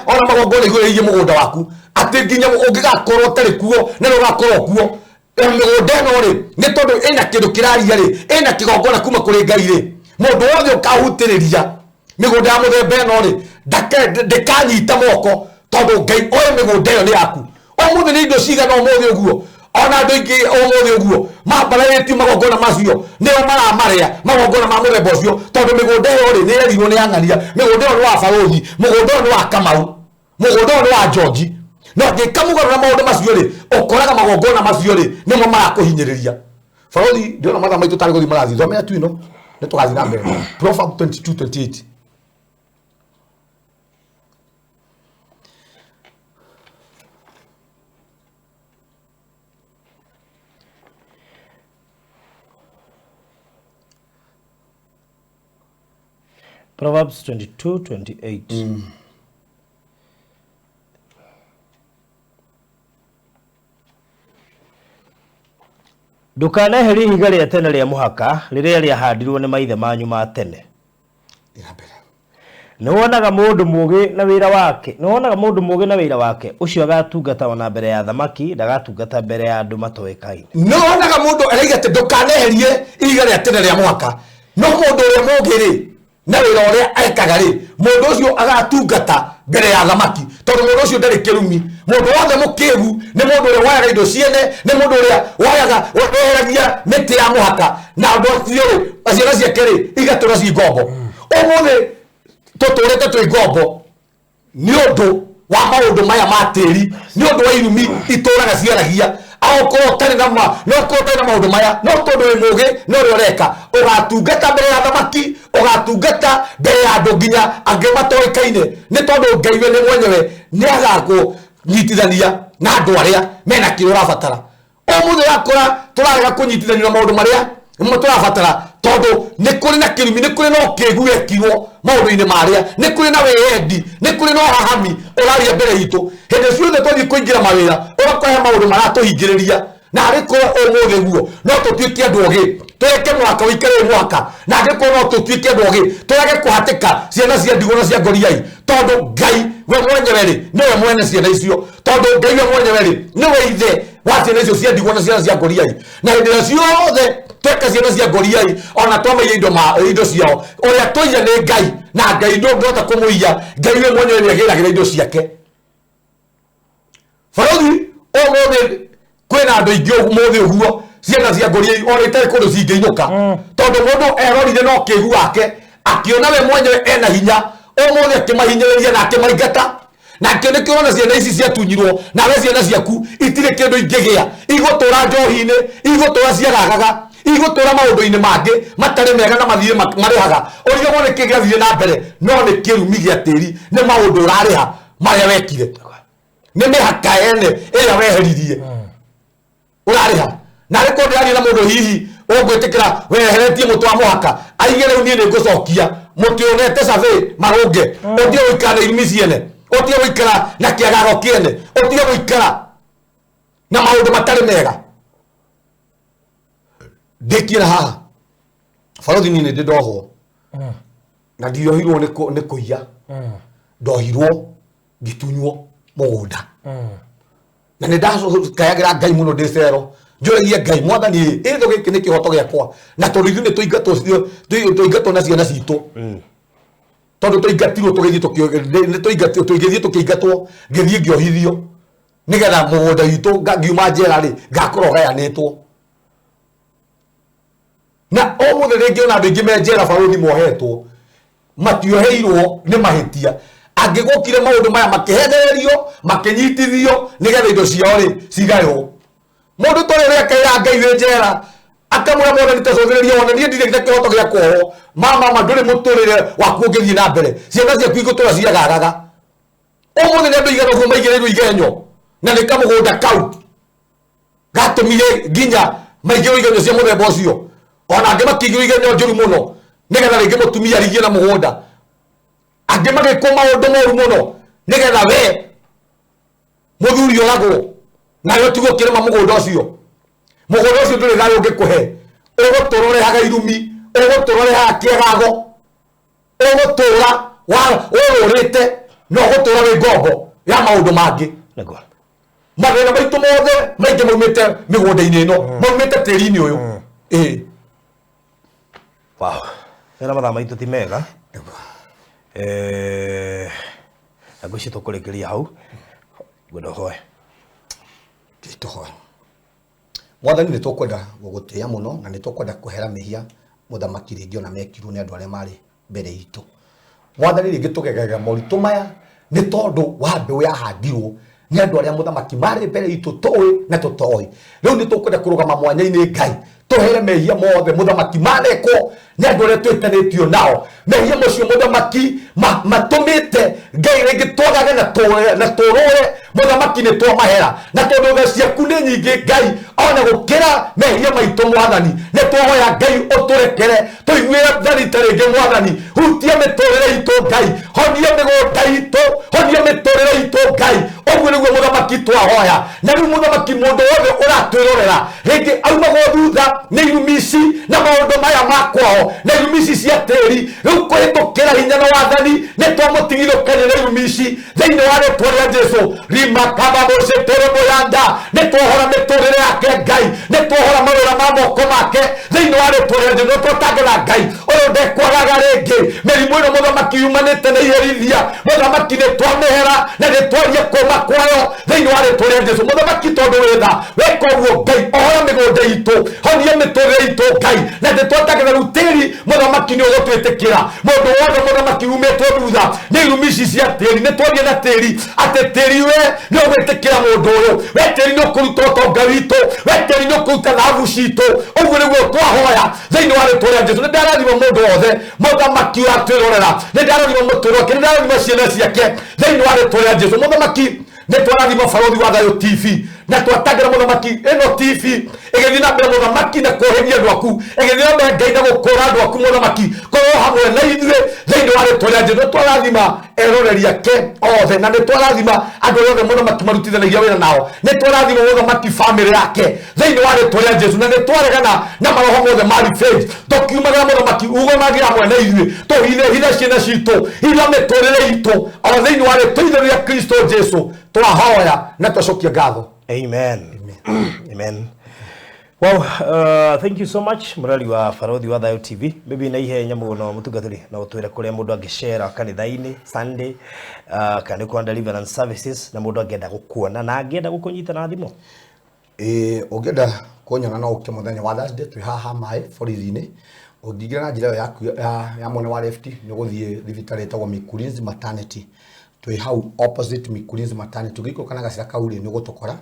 ona magongona igũrũ rĩgiĩ mũgũnda waku, atĩ nginya ũngĩgakorwo ũtarĩ kuo na nĩ ũgakorwo kuo. Mĩgũnda ĩno rĩ, nĩ tondũ ĩna kĩndũ kĩraria rĩ, ĩna kĩgongona kuma kũrĩ Ngai rĩ, mũndũ wothe ũkahutĩrĩria mĩgũnda ya mũthemba ĩno rĩ, ndĩkanyita moko, tondũ Ngai oĩ mĩgũnda ĩyo nĩ yaku. Ũmũthĩ nĩ indo cigana ũmũthĩ ũguo, ona andũ aingĩ ũmũthĩ ũguo mambararĩtio magongona macio, nĩo maramarĩa magongona ma mũthemba ũcio, tondũ mĩgũnda ĩyo rĩ, nĩ yerirwo nĩ ang'ania, mĩgũnda ĩyo nĩ wa barũthi, mũgũnda ũyũ nĩ wa Kamau, mũgũnda ũyũ nĩ wa George. No ngĩka mũgarũ na maũndũ macio rĩ, ũkoraga magongona macio rĩ, nĩmo marakũhinyĩrĩria. Barũthi, ndĩrona mathaa maitũ tarĩ gũthiĩ marathiĩ, thomera tu ĩno nĩ tũgathiĩ na mbere. Proverb 22:28.
Proverbs 22:28. Ndũkaneherie ihiga rĩa tene rĩa mũhaka rĩrĩa rĩahandirwo nĩ maithe manyu ma tene. Nĩwonaga mũndũ mũũgĩ na wĩra wake, nĩwonaga mũndũ mũũgĩ na wĩra wake, ũcio agatungata ona mbere ya thamaki, ndagatungata mbere ya andũ matoĩkaine.
Nĩwonaga mũndũ araiga atĩ ndũkaneherie ihiga rĩa tene rĩa mũhaka, no mũndũ ũrĩa mũũgĩ rĩ, na wĩra ũrĩa ekaga rĩ, mũndũ ũcio agatungata mbere ya thamaki, tondũ mũndũ ũcio ndarĩ kĩrumi. Mũndũ wothe mũkĩgu nĩ mũndũ ũrĩa woyaga indo ciene, nĩ mũndũ ũrĩa woyaga, weheragia mĩtĩ ya mũhaka, na andũ acio rĩ, ciana ciake rĩ, igatũra ci ngombo. Ũmũthĩ tũtũrĩte twĩ ngombo nĩ ũndũ wa maũndũ maya ma tĩri, nĩ ũndũ wa irumi itũraga ciaragia. Aokorwo ũtarĩ na ma, no ũkorwo ũtarĩ na maũndũ maya, no tondũ wĩ mũũgĩ na ũrĩa ũreka, ũgatungata mbere ya thamaki, ũgatungata mbere ya andũ nginya angĩ matoĩkaine, nĩ tondũ Ngai we nĩ mwenyewe nĩ agakũnyitithania na andũ arĩa mena kĩrĩa ũrabatara. Ũmũthĩ ũrakora tũrarega kũnyitithanio na maũndũ marĩa nĩmo tũrabatara, tondũ nĩ kũrĩ na kĩrumi, nĩ kũrĩ na ũkĩgu wekirwo maũndũ-inĩ marĩa, nĩ kũrĩ na wĩyendi, nĩ kũrĩ na ũhahami ũraria mbere itũ. Hĩndĩ ciothe twathiĩ kũingĩra mawĩra, ũgakora he maũndũ maratũhingĩrĩria. Na arĩ korwo ũmũthĩ guo no tũtuĩke andũ ogĩ, tũreke mũhaka ũikare wĩ mũhaka, na angĩkorwo no tũtuĩke andũ ogĩ, tũrege kũhatĩka ciana cia ndigwa na cia ngoriai, tondũ Ngai we mwenyewe rĩ, nĩwe mwene ciana icio, tondũ Ngai we mwenyewe rĩ, nĩwe ithe wa ciana icio cia ndigwa na ciana cia ngoriai. Na hĩndĩ ĩrĩa ciothe tweka ciana cia ngoriai, ona twamaiya indo ma, indo ciao, ũrĩa tũiya nĩ Ngai, na Ngai ndũngĩhota kũmũiya. Ngai we mwenyewe nĩagĩragĩra indo ciake. Barũthi, ũmũthĩ kwĩna andũ aingĩ ũmũthĩ ũguo ciana cia ngoriai ona itarĩ kũndũ cingĩinũka, tondũ mũndũ erorire na ũkĩgu wake, akĩona we mwenyewe ena hinya, ũmũthĩ akĩmahinyĩrĩria na akĩmaingata. Na kĩo nĩkĩo ũrona ciana ici ciatunyirwo, nawe ciana ciaku itirĩ kĩndũ ingĩgĩa, igũtũra njohi-inĩ, igũtũra ciagagaga, igũtũra maũndũ-inĩ mangĩ matarĩ mega na mathiĩ marĩhaga. Ũrigagwo nĩ kĩ gĩathire na mbere, no nĩ kĩrumi gĩa tĩri, nĩ maũndũ ũrarĩha marĩa wekire, nĩ mĩhaka ene ĩrĩa weheririe ũrarĩha. Na arĩ korwo ndĩraria na mũndũ hihi ũngwĩtĩkĩra weheretie mũtĩ wa mũhaka, aige rĩu niĩ nĩngũcokia mũtĩ ũnete survey marũnge, ũtige gũikara na irumi ciene, ũtige gũikara na kĩagago kĩene, ũtige gũikara na maũndũ matarĩ mega. Ndĩkie na haha barothi, niĩ nĩ ndĩ ndohwo na ndiohirwo nĩ kũiya, ndohirwo ngĩtunywo mũgũnda, na nĩ ndakayagĩra Ngai mũno ndĩ cero, njũragie Ngai, Mwathani, ĩthũ gĩkĩ nĩ kĩhoto gĩakwa? Na tondũ ithuĩ nĩ tũingatwo, tũingatwo na ciana citũ, tondũ tũingatirwo tũgĩthiĩ nĩ tũingatirwo tũgĩthiĩ tũkĩingatwo, ngĩthiĩ ngĩohithio nĩgetha mũgũnda witũ ngiuma njera rĩ, ngakorwo gayanĩtwo. Na ũmũthĩ rĩngĩ ona andũ aingĩ me njera barũthi mohetwo, matioheirwo nĩ mahĩtia, angĩgũkire maũndũ maya makĩhenererio, makĩnyitithio nĩgetha indo ciao rĩ cigaywo. Mũndũ ta ũrĩa akaĩra Ngai wĩ njera, akamwĩra, Mwathani, ta cũthĩrĩria wone niĩ ndirĩ na kĩhoto gĩa kuohwo. Mama, ndũrĩ mũtũrĩre waku ũngĩthiĩ na mbere, ciana ciaku igũtũra ciagagaga. Ũmũthĩ nĩ andũ igana ũguo maigĩrĩirwo igenyo, na nĩ kamũgũnda kau gatũmire nginya maigĩrwo igenyo cia mũthemba ũcio. Ona angĩ makĩigĩrwo igenyo njũru mũno nĩgetha rĩngĩ mũtumia arigie na mũgũnda, angĩ magĩkwo maũndũ moru mũno nĩgetha we mũthuri oragwo nawe ũtigwo ũkĩrĩma mũgũnda ũcio. Mũgũnda ũcio ndũrĩ thayũ ũngĩkũhe, ũgũtũra ũrehaga irumi, ũgũtũra ũrehaga kĩagago. Ũgũtũra ũrũrĩte na ũgũtũra wĩ ngombo ya maũndũ mangĩ.
Nĩguo.
Mathĩna maitũ mothe maingĩ maumĩte mĩgũnda-inĩ ĩno, maumĩte tĩri-inĩ ũyũ. Ĩĩ.
Wow. Wĩra mathaa maitũ ti mega. Na ngwĩciria tũkũrĩkĩria hau. Ngwenda ũhoe.
Tũhoe. Mwathani, nĩ tũkwenda gũgũtĩĩa mũno na nĩ tũkwenda kũhera mehia mũthamaki rĩngĩ ona mekirwo nĩ andũ arĩa marĩ mbere itũ. Mwathani, rĩngĩ tũgegega moritũ maya nĩ tondũ wa mbeũ yahandirwo nĩ andũ arĩa mũthamaki marĩ mbere itũ tũĩ na tũtoĩ. Rĩu nĩ tũkwenda kũrũgama mwanya-inĩ, Ngai, tũhere mehia mothe mũthamaki manekwo nĩ andũ arĩa twĩtanĩtio nao. Mehia macio mũthamaki matũmĩte, Ngai, rĩngĩ twagage na tũrũre, mũthamaki, nĩ twamahera. Na tondũ tha ciaku nĩ nyingĩ, Ngai, ona gũkĩra mehia maitũ, Mwathani, nĩ twahoya, Ngai, ũtũrekere, tũiguĩre tha rita rĩngĩ. Mwathani, hutia mĩtũrĩre itũ, Ngai, honia mĩgũnda itũ, honia mĩtũrĩre itũ, Ngai. Ũguo nĩguo mũthamaki twahoya. Na rĩu mũthamaki, mũndũ wothe ũratwĩrorera rĩngĩ aumagwo thutha nĩ irumi ici na maũndũ maya ma kwao na irumi ici cia tĩri, rĩu kũhĩtũkĩra hinya na wathani nĩ twamũtigithũkania na irumi ici thĩinĩ wa rĩtwa rĩa Jesu. Rimakababũcĩtũrũmũyanda, nĩ twohora mĩtũrĩre yake, Ngai, nĩ twohora mawĩra ma moko make thĩinĩ wa rĩtwa rĩa Jesu. Nĩ twatangĩra, Ngai, ũyũ ndekwagaga rĩngĩ. Mĩrimũ ĩno mũthamaki yumanĩte na iherithia, mũthamaki, nĩ twamĩhera na nĩ twaria kũma kwayo thĩinĩ wa rĩtwa rĩa Jesu. Mũthamaki, tondũ wĩtha weka ũguo, Ngai, ohora mĩgũnda itũ, honia mĩtũrĩre itũ, Ngai, na nĩ twatangĩra rĩu tĩri mũthamaki nĩ ũgũtwĩtĩkĩra. Mũndũ wothe mũthamaki umĩtwo thutha nĩ irumi ici cia tĩri, nĩ twaria na tĩri atĩ tĩri we nĩ ũgwĩtĩkĩra mũndũ ũyũ. We tĩri, nĩ ũkũruta ũtonga witũ. We tĩri, nĩ ũkũruta thahabu citũ. Ũguo nĩguo twahoya thĩinĩ wa rĩtwa rĩa Jesu. Nĩ ndarathima mũndũ wothe mũthamaki ũratwĩrorera, nĩ ndarathima mũtũrĩre wake, nĩ ndarathima ciana ciake thĩinĩ wa rĩtwa rĩa Jesu. Mũthamaki, nĩ twarathima Barũthi wa Thayũ TV na twatangĩra mũthamaki ĩno TV ĩgĩthiĩ na mbere, mũthamaki, na kũhĩgia andũ aku, ĩgĩthiĩ na mbere, Ngai, na gũkũra andũ aku. Mũthamaki, korwo hamwe na ithuĩ thĩinĩ wa rĩtwa rĩa Jesu. Nĩ twarathima eroreri ake othe na nĩ twarathima andũ arĩa othe mũthamaki marutithanagia wĩra nao. Nĩ twarathima mũthamaki famĩlĩ yake thĩinĩ wa rĩtwa rĩa Jesu, na nĩ twaregana na maroho mothe ma revenge. Tũkiumagĩra mũthamaki ugomagĩra hamwe na ithuĩ, tũhithe hitha ciana citũ, hitha mĩtũrĩre itũ, o thĩinĩ wa rĩtwa itheru rĩa Kristo Jesu twahoya na twacokia ngatho.
Amen. Amen. Wow, thank you so much, mũrori wa Barothi wa Thayo TV. Maybe na ihenya mũno, mũtungatĩri, no ũtwĩre kũrĩa mũndũ angĩcera kanitha-inĩ Sunday, kana nĩ kwa deliverance services, na mũndũ angĩenda gũkuona na angĩenda gũkũnyita na thimũ.
Ĩĩ, ũngĩenda kũnyona no ũke mũthenya wa Thursday, twĩ haha maĩ borithi-inĩ. Ũngĩingĩra na njĩra ĩyo yaku ya mwena wa left, nĩ ũgũthiĩ thibitarĩ ĩtagwo Mikurinzi Maternity. Twĩ hau opposite Mikurinzi Maternity. Ũngĩikũrũka na gacĩra kau rĩ, nĩ ũgũtũkora.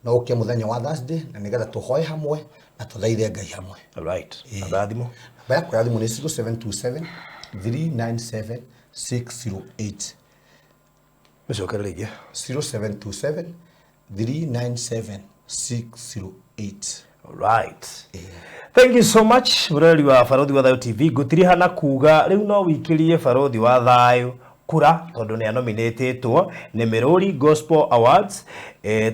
No ũke mũthenya wa Thursday na nĩgetha tũhoe hamwe na tũthaithe Ngai hamwe.
All right. Namba ya thimũ.
Namba yakwa ya thimũ nĩ 0727 397 608.
Mĩcokere rĩngĩ.
0727 397 608.
Right. Thank you so much, mũrori wa Barothi wa Thayo TV. Ngũtiriha na kuga rĩu no wikĩrie Barothi wa Thayo kura tondũ nĩ anominĩtĩtwo nĩ Mĩrũri Gospel Awards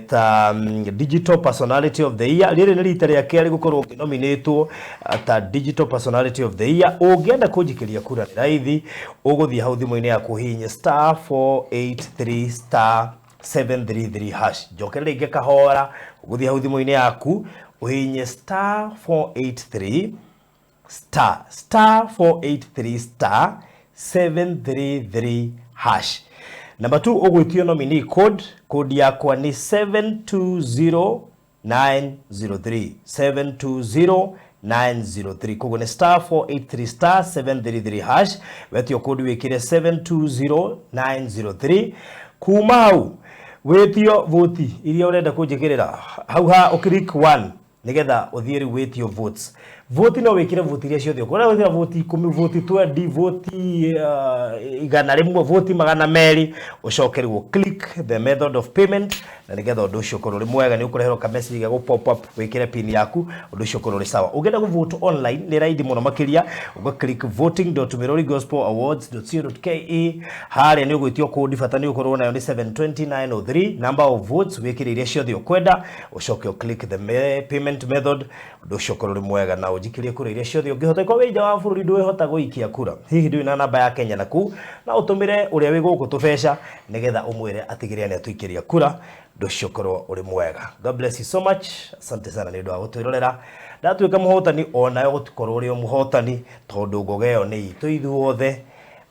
ta Digital Personality of the Year. Rĩrĩ nĩ rita rĩa kerĩ gũkorwo ũkĩnominĩtwo ta Digital Personality of the Year. Ũngĩenda kũnjikĩria kura nĩ raithi, ũgũthiĩ hau thimũ-inĩ yaku ũhihinye star 483 star 733 hash. Njokere rĩngĩ kahora, ũgũthiĩ hau thimũ-inĩ yaku ũhihinye star 483 star star 483 star 733 hash. Number 2, ũgwĩtio nominee code. Code yakwa nĩ 720903, 720903. Koguo nĩ star 483 star 733 hash, wetio code wĩkĩre 720903. Kuma hau wĩtio voti iria ũrenda kũnjĩkĩrĩra hau ha ũclick 1 nigetha ũthiĩ rĩu wĩtio votes. Voti no wĩkĩre voti iria ciothe ũkwenda gwĩkĩra, voti 10, voti 20, voti 100, voti 200. Ũcoke rĩu click the method of payment na nĩgetha ũndũ ũcio ũkorwo ũrĩ mwega. Nĩ ũkũreherwo ka message ga gũ pop up, wĩkĩre pin yaku, ũndũ ũcio ũkorwo ũrĩ sawa. Ũngĩenda gũ vote online nĩ raithi mũno makĩria, ũga click voting.mirorigospelawards.co.ke. Harĩa nĩ ũgwĩtio kũndi, bata nĩ ũkorwo nayo nĩ 720903. Number of votes wĩkĩre iria ciothe ũkwenda, ũcoke ũ click the payment method, ũndũ ũcio ũkorwo ũrĩ mwega na Ũnjikĩrie kura iria ciothe ũngĩhota. Ĩkorwo wĩ nja wa bũrũri ndũĩhota gũikia kura, hihi ndũrĩ na namba ya Kenya naku, na ũtũmĩre ũrĩa wĩ gũkũ tũbeca nĩgetha ũmwĩre atigĩrĩre nĩ atũikĩria kura, ũndũ ũcio ũkorwo ũrĩ mwega. God bless you so much. Asante sana nĩ ũndũ wa gũtwĩrorera. Ndatuĩka mũhotani, onawe gũtikorwo ũrĩ o mũhotani, tondũ ngoga ĩyo nĩ itũ ithuothe.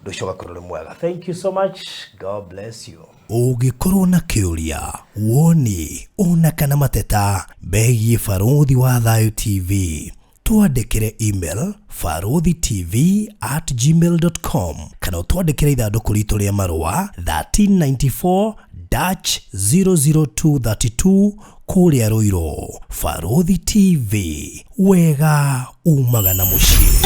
Ũndũ ũcio ũgakorwo ũrĩ mwega. Thank you so much. God bless you.
Ũngĩkorwo na kĩũria, woni ona kana mateta megiĩ Barũthi wa Thayũ TV, twandĩkĩre email baruthitv@gmail.com kana ũtwandĩkĩre ithandũkũ ritũ rĩa marũa 1394 dash 00232 kũrĩa Rũirũ. Barũthi TV, wega umaga na mũciĩ.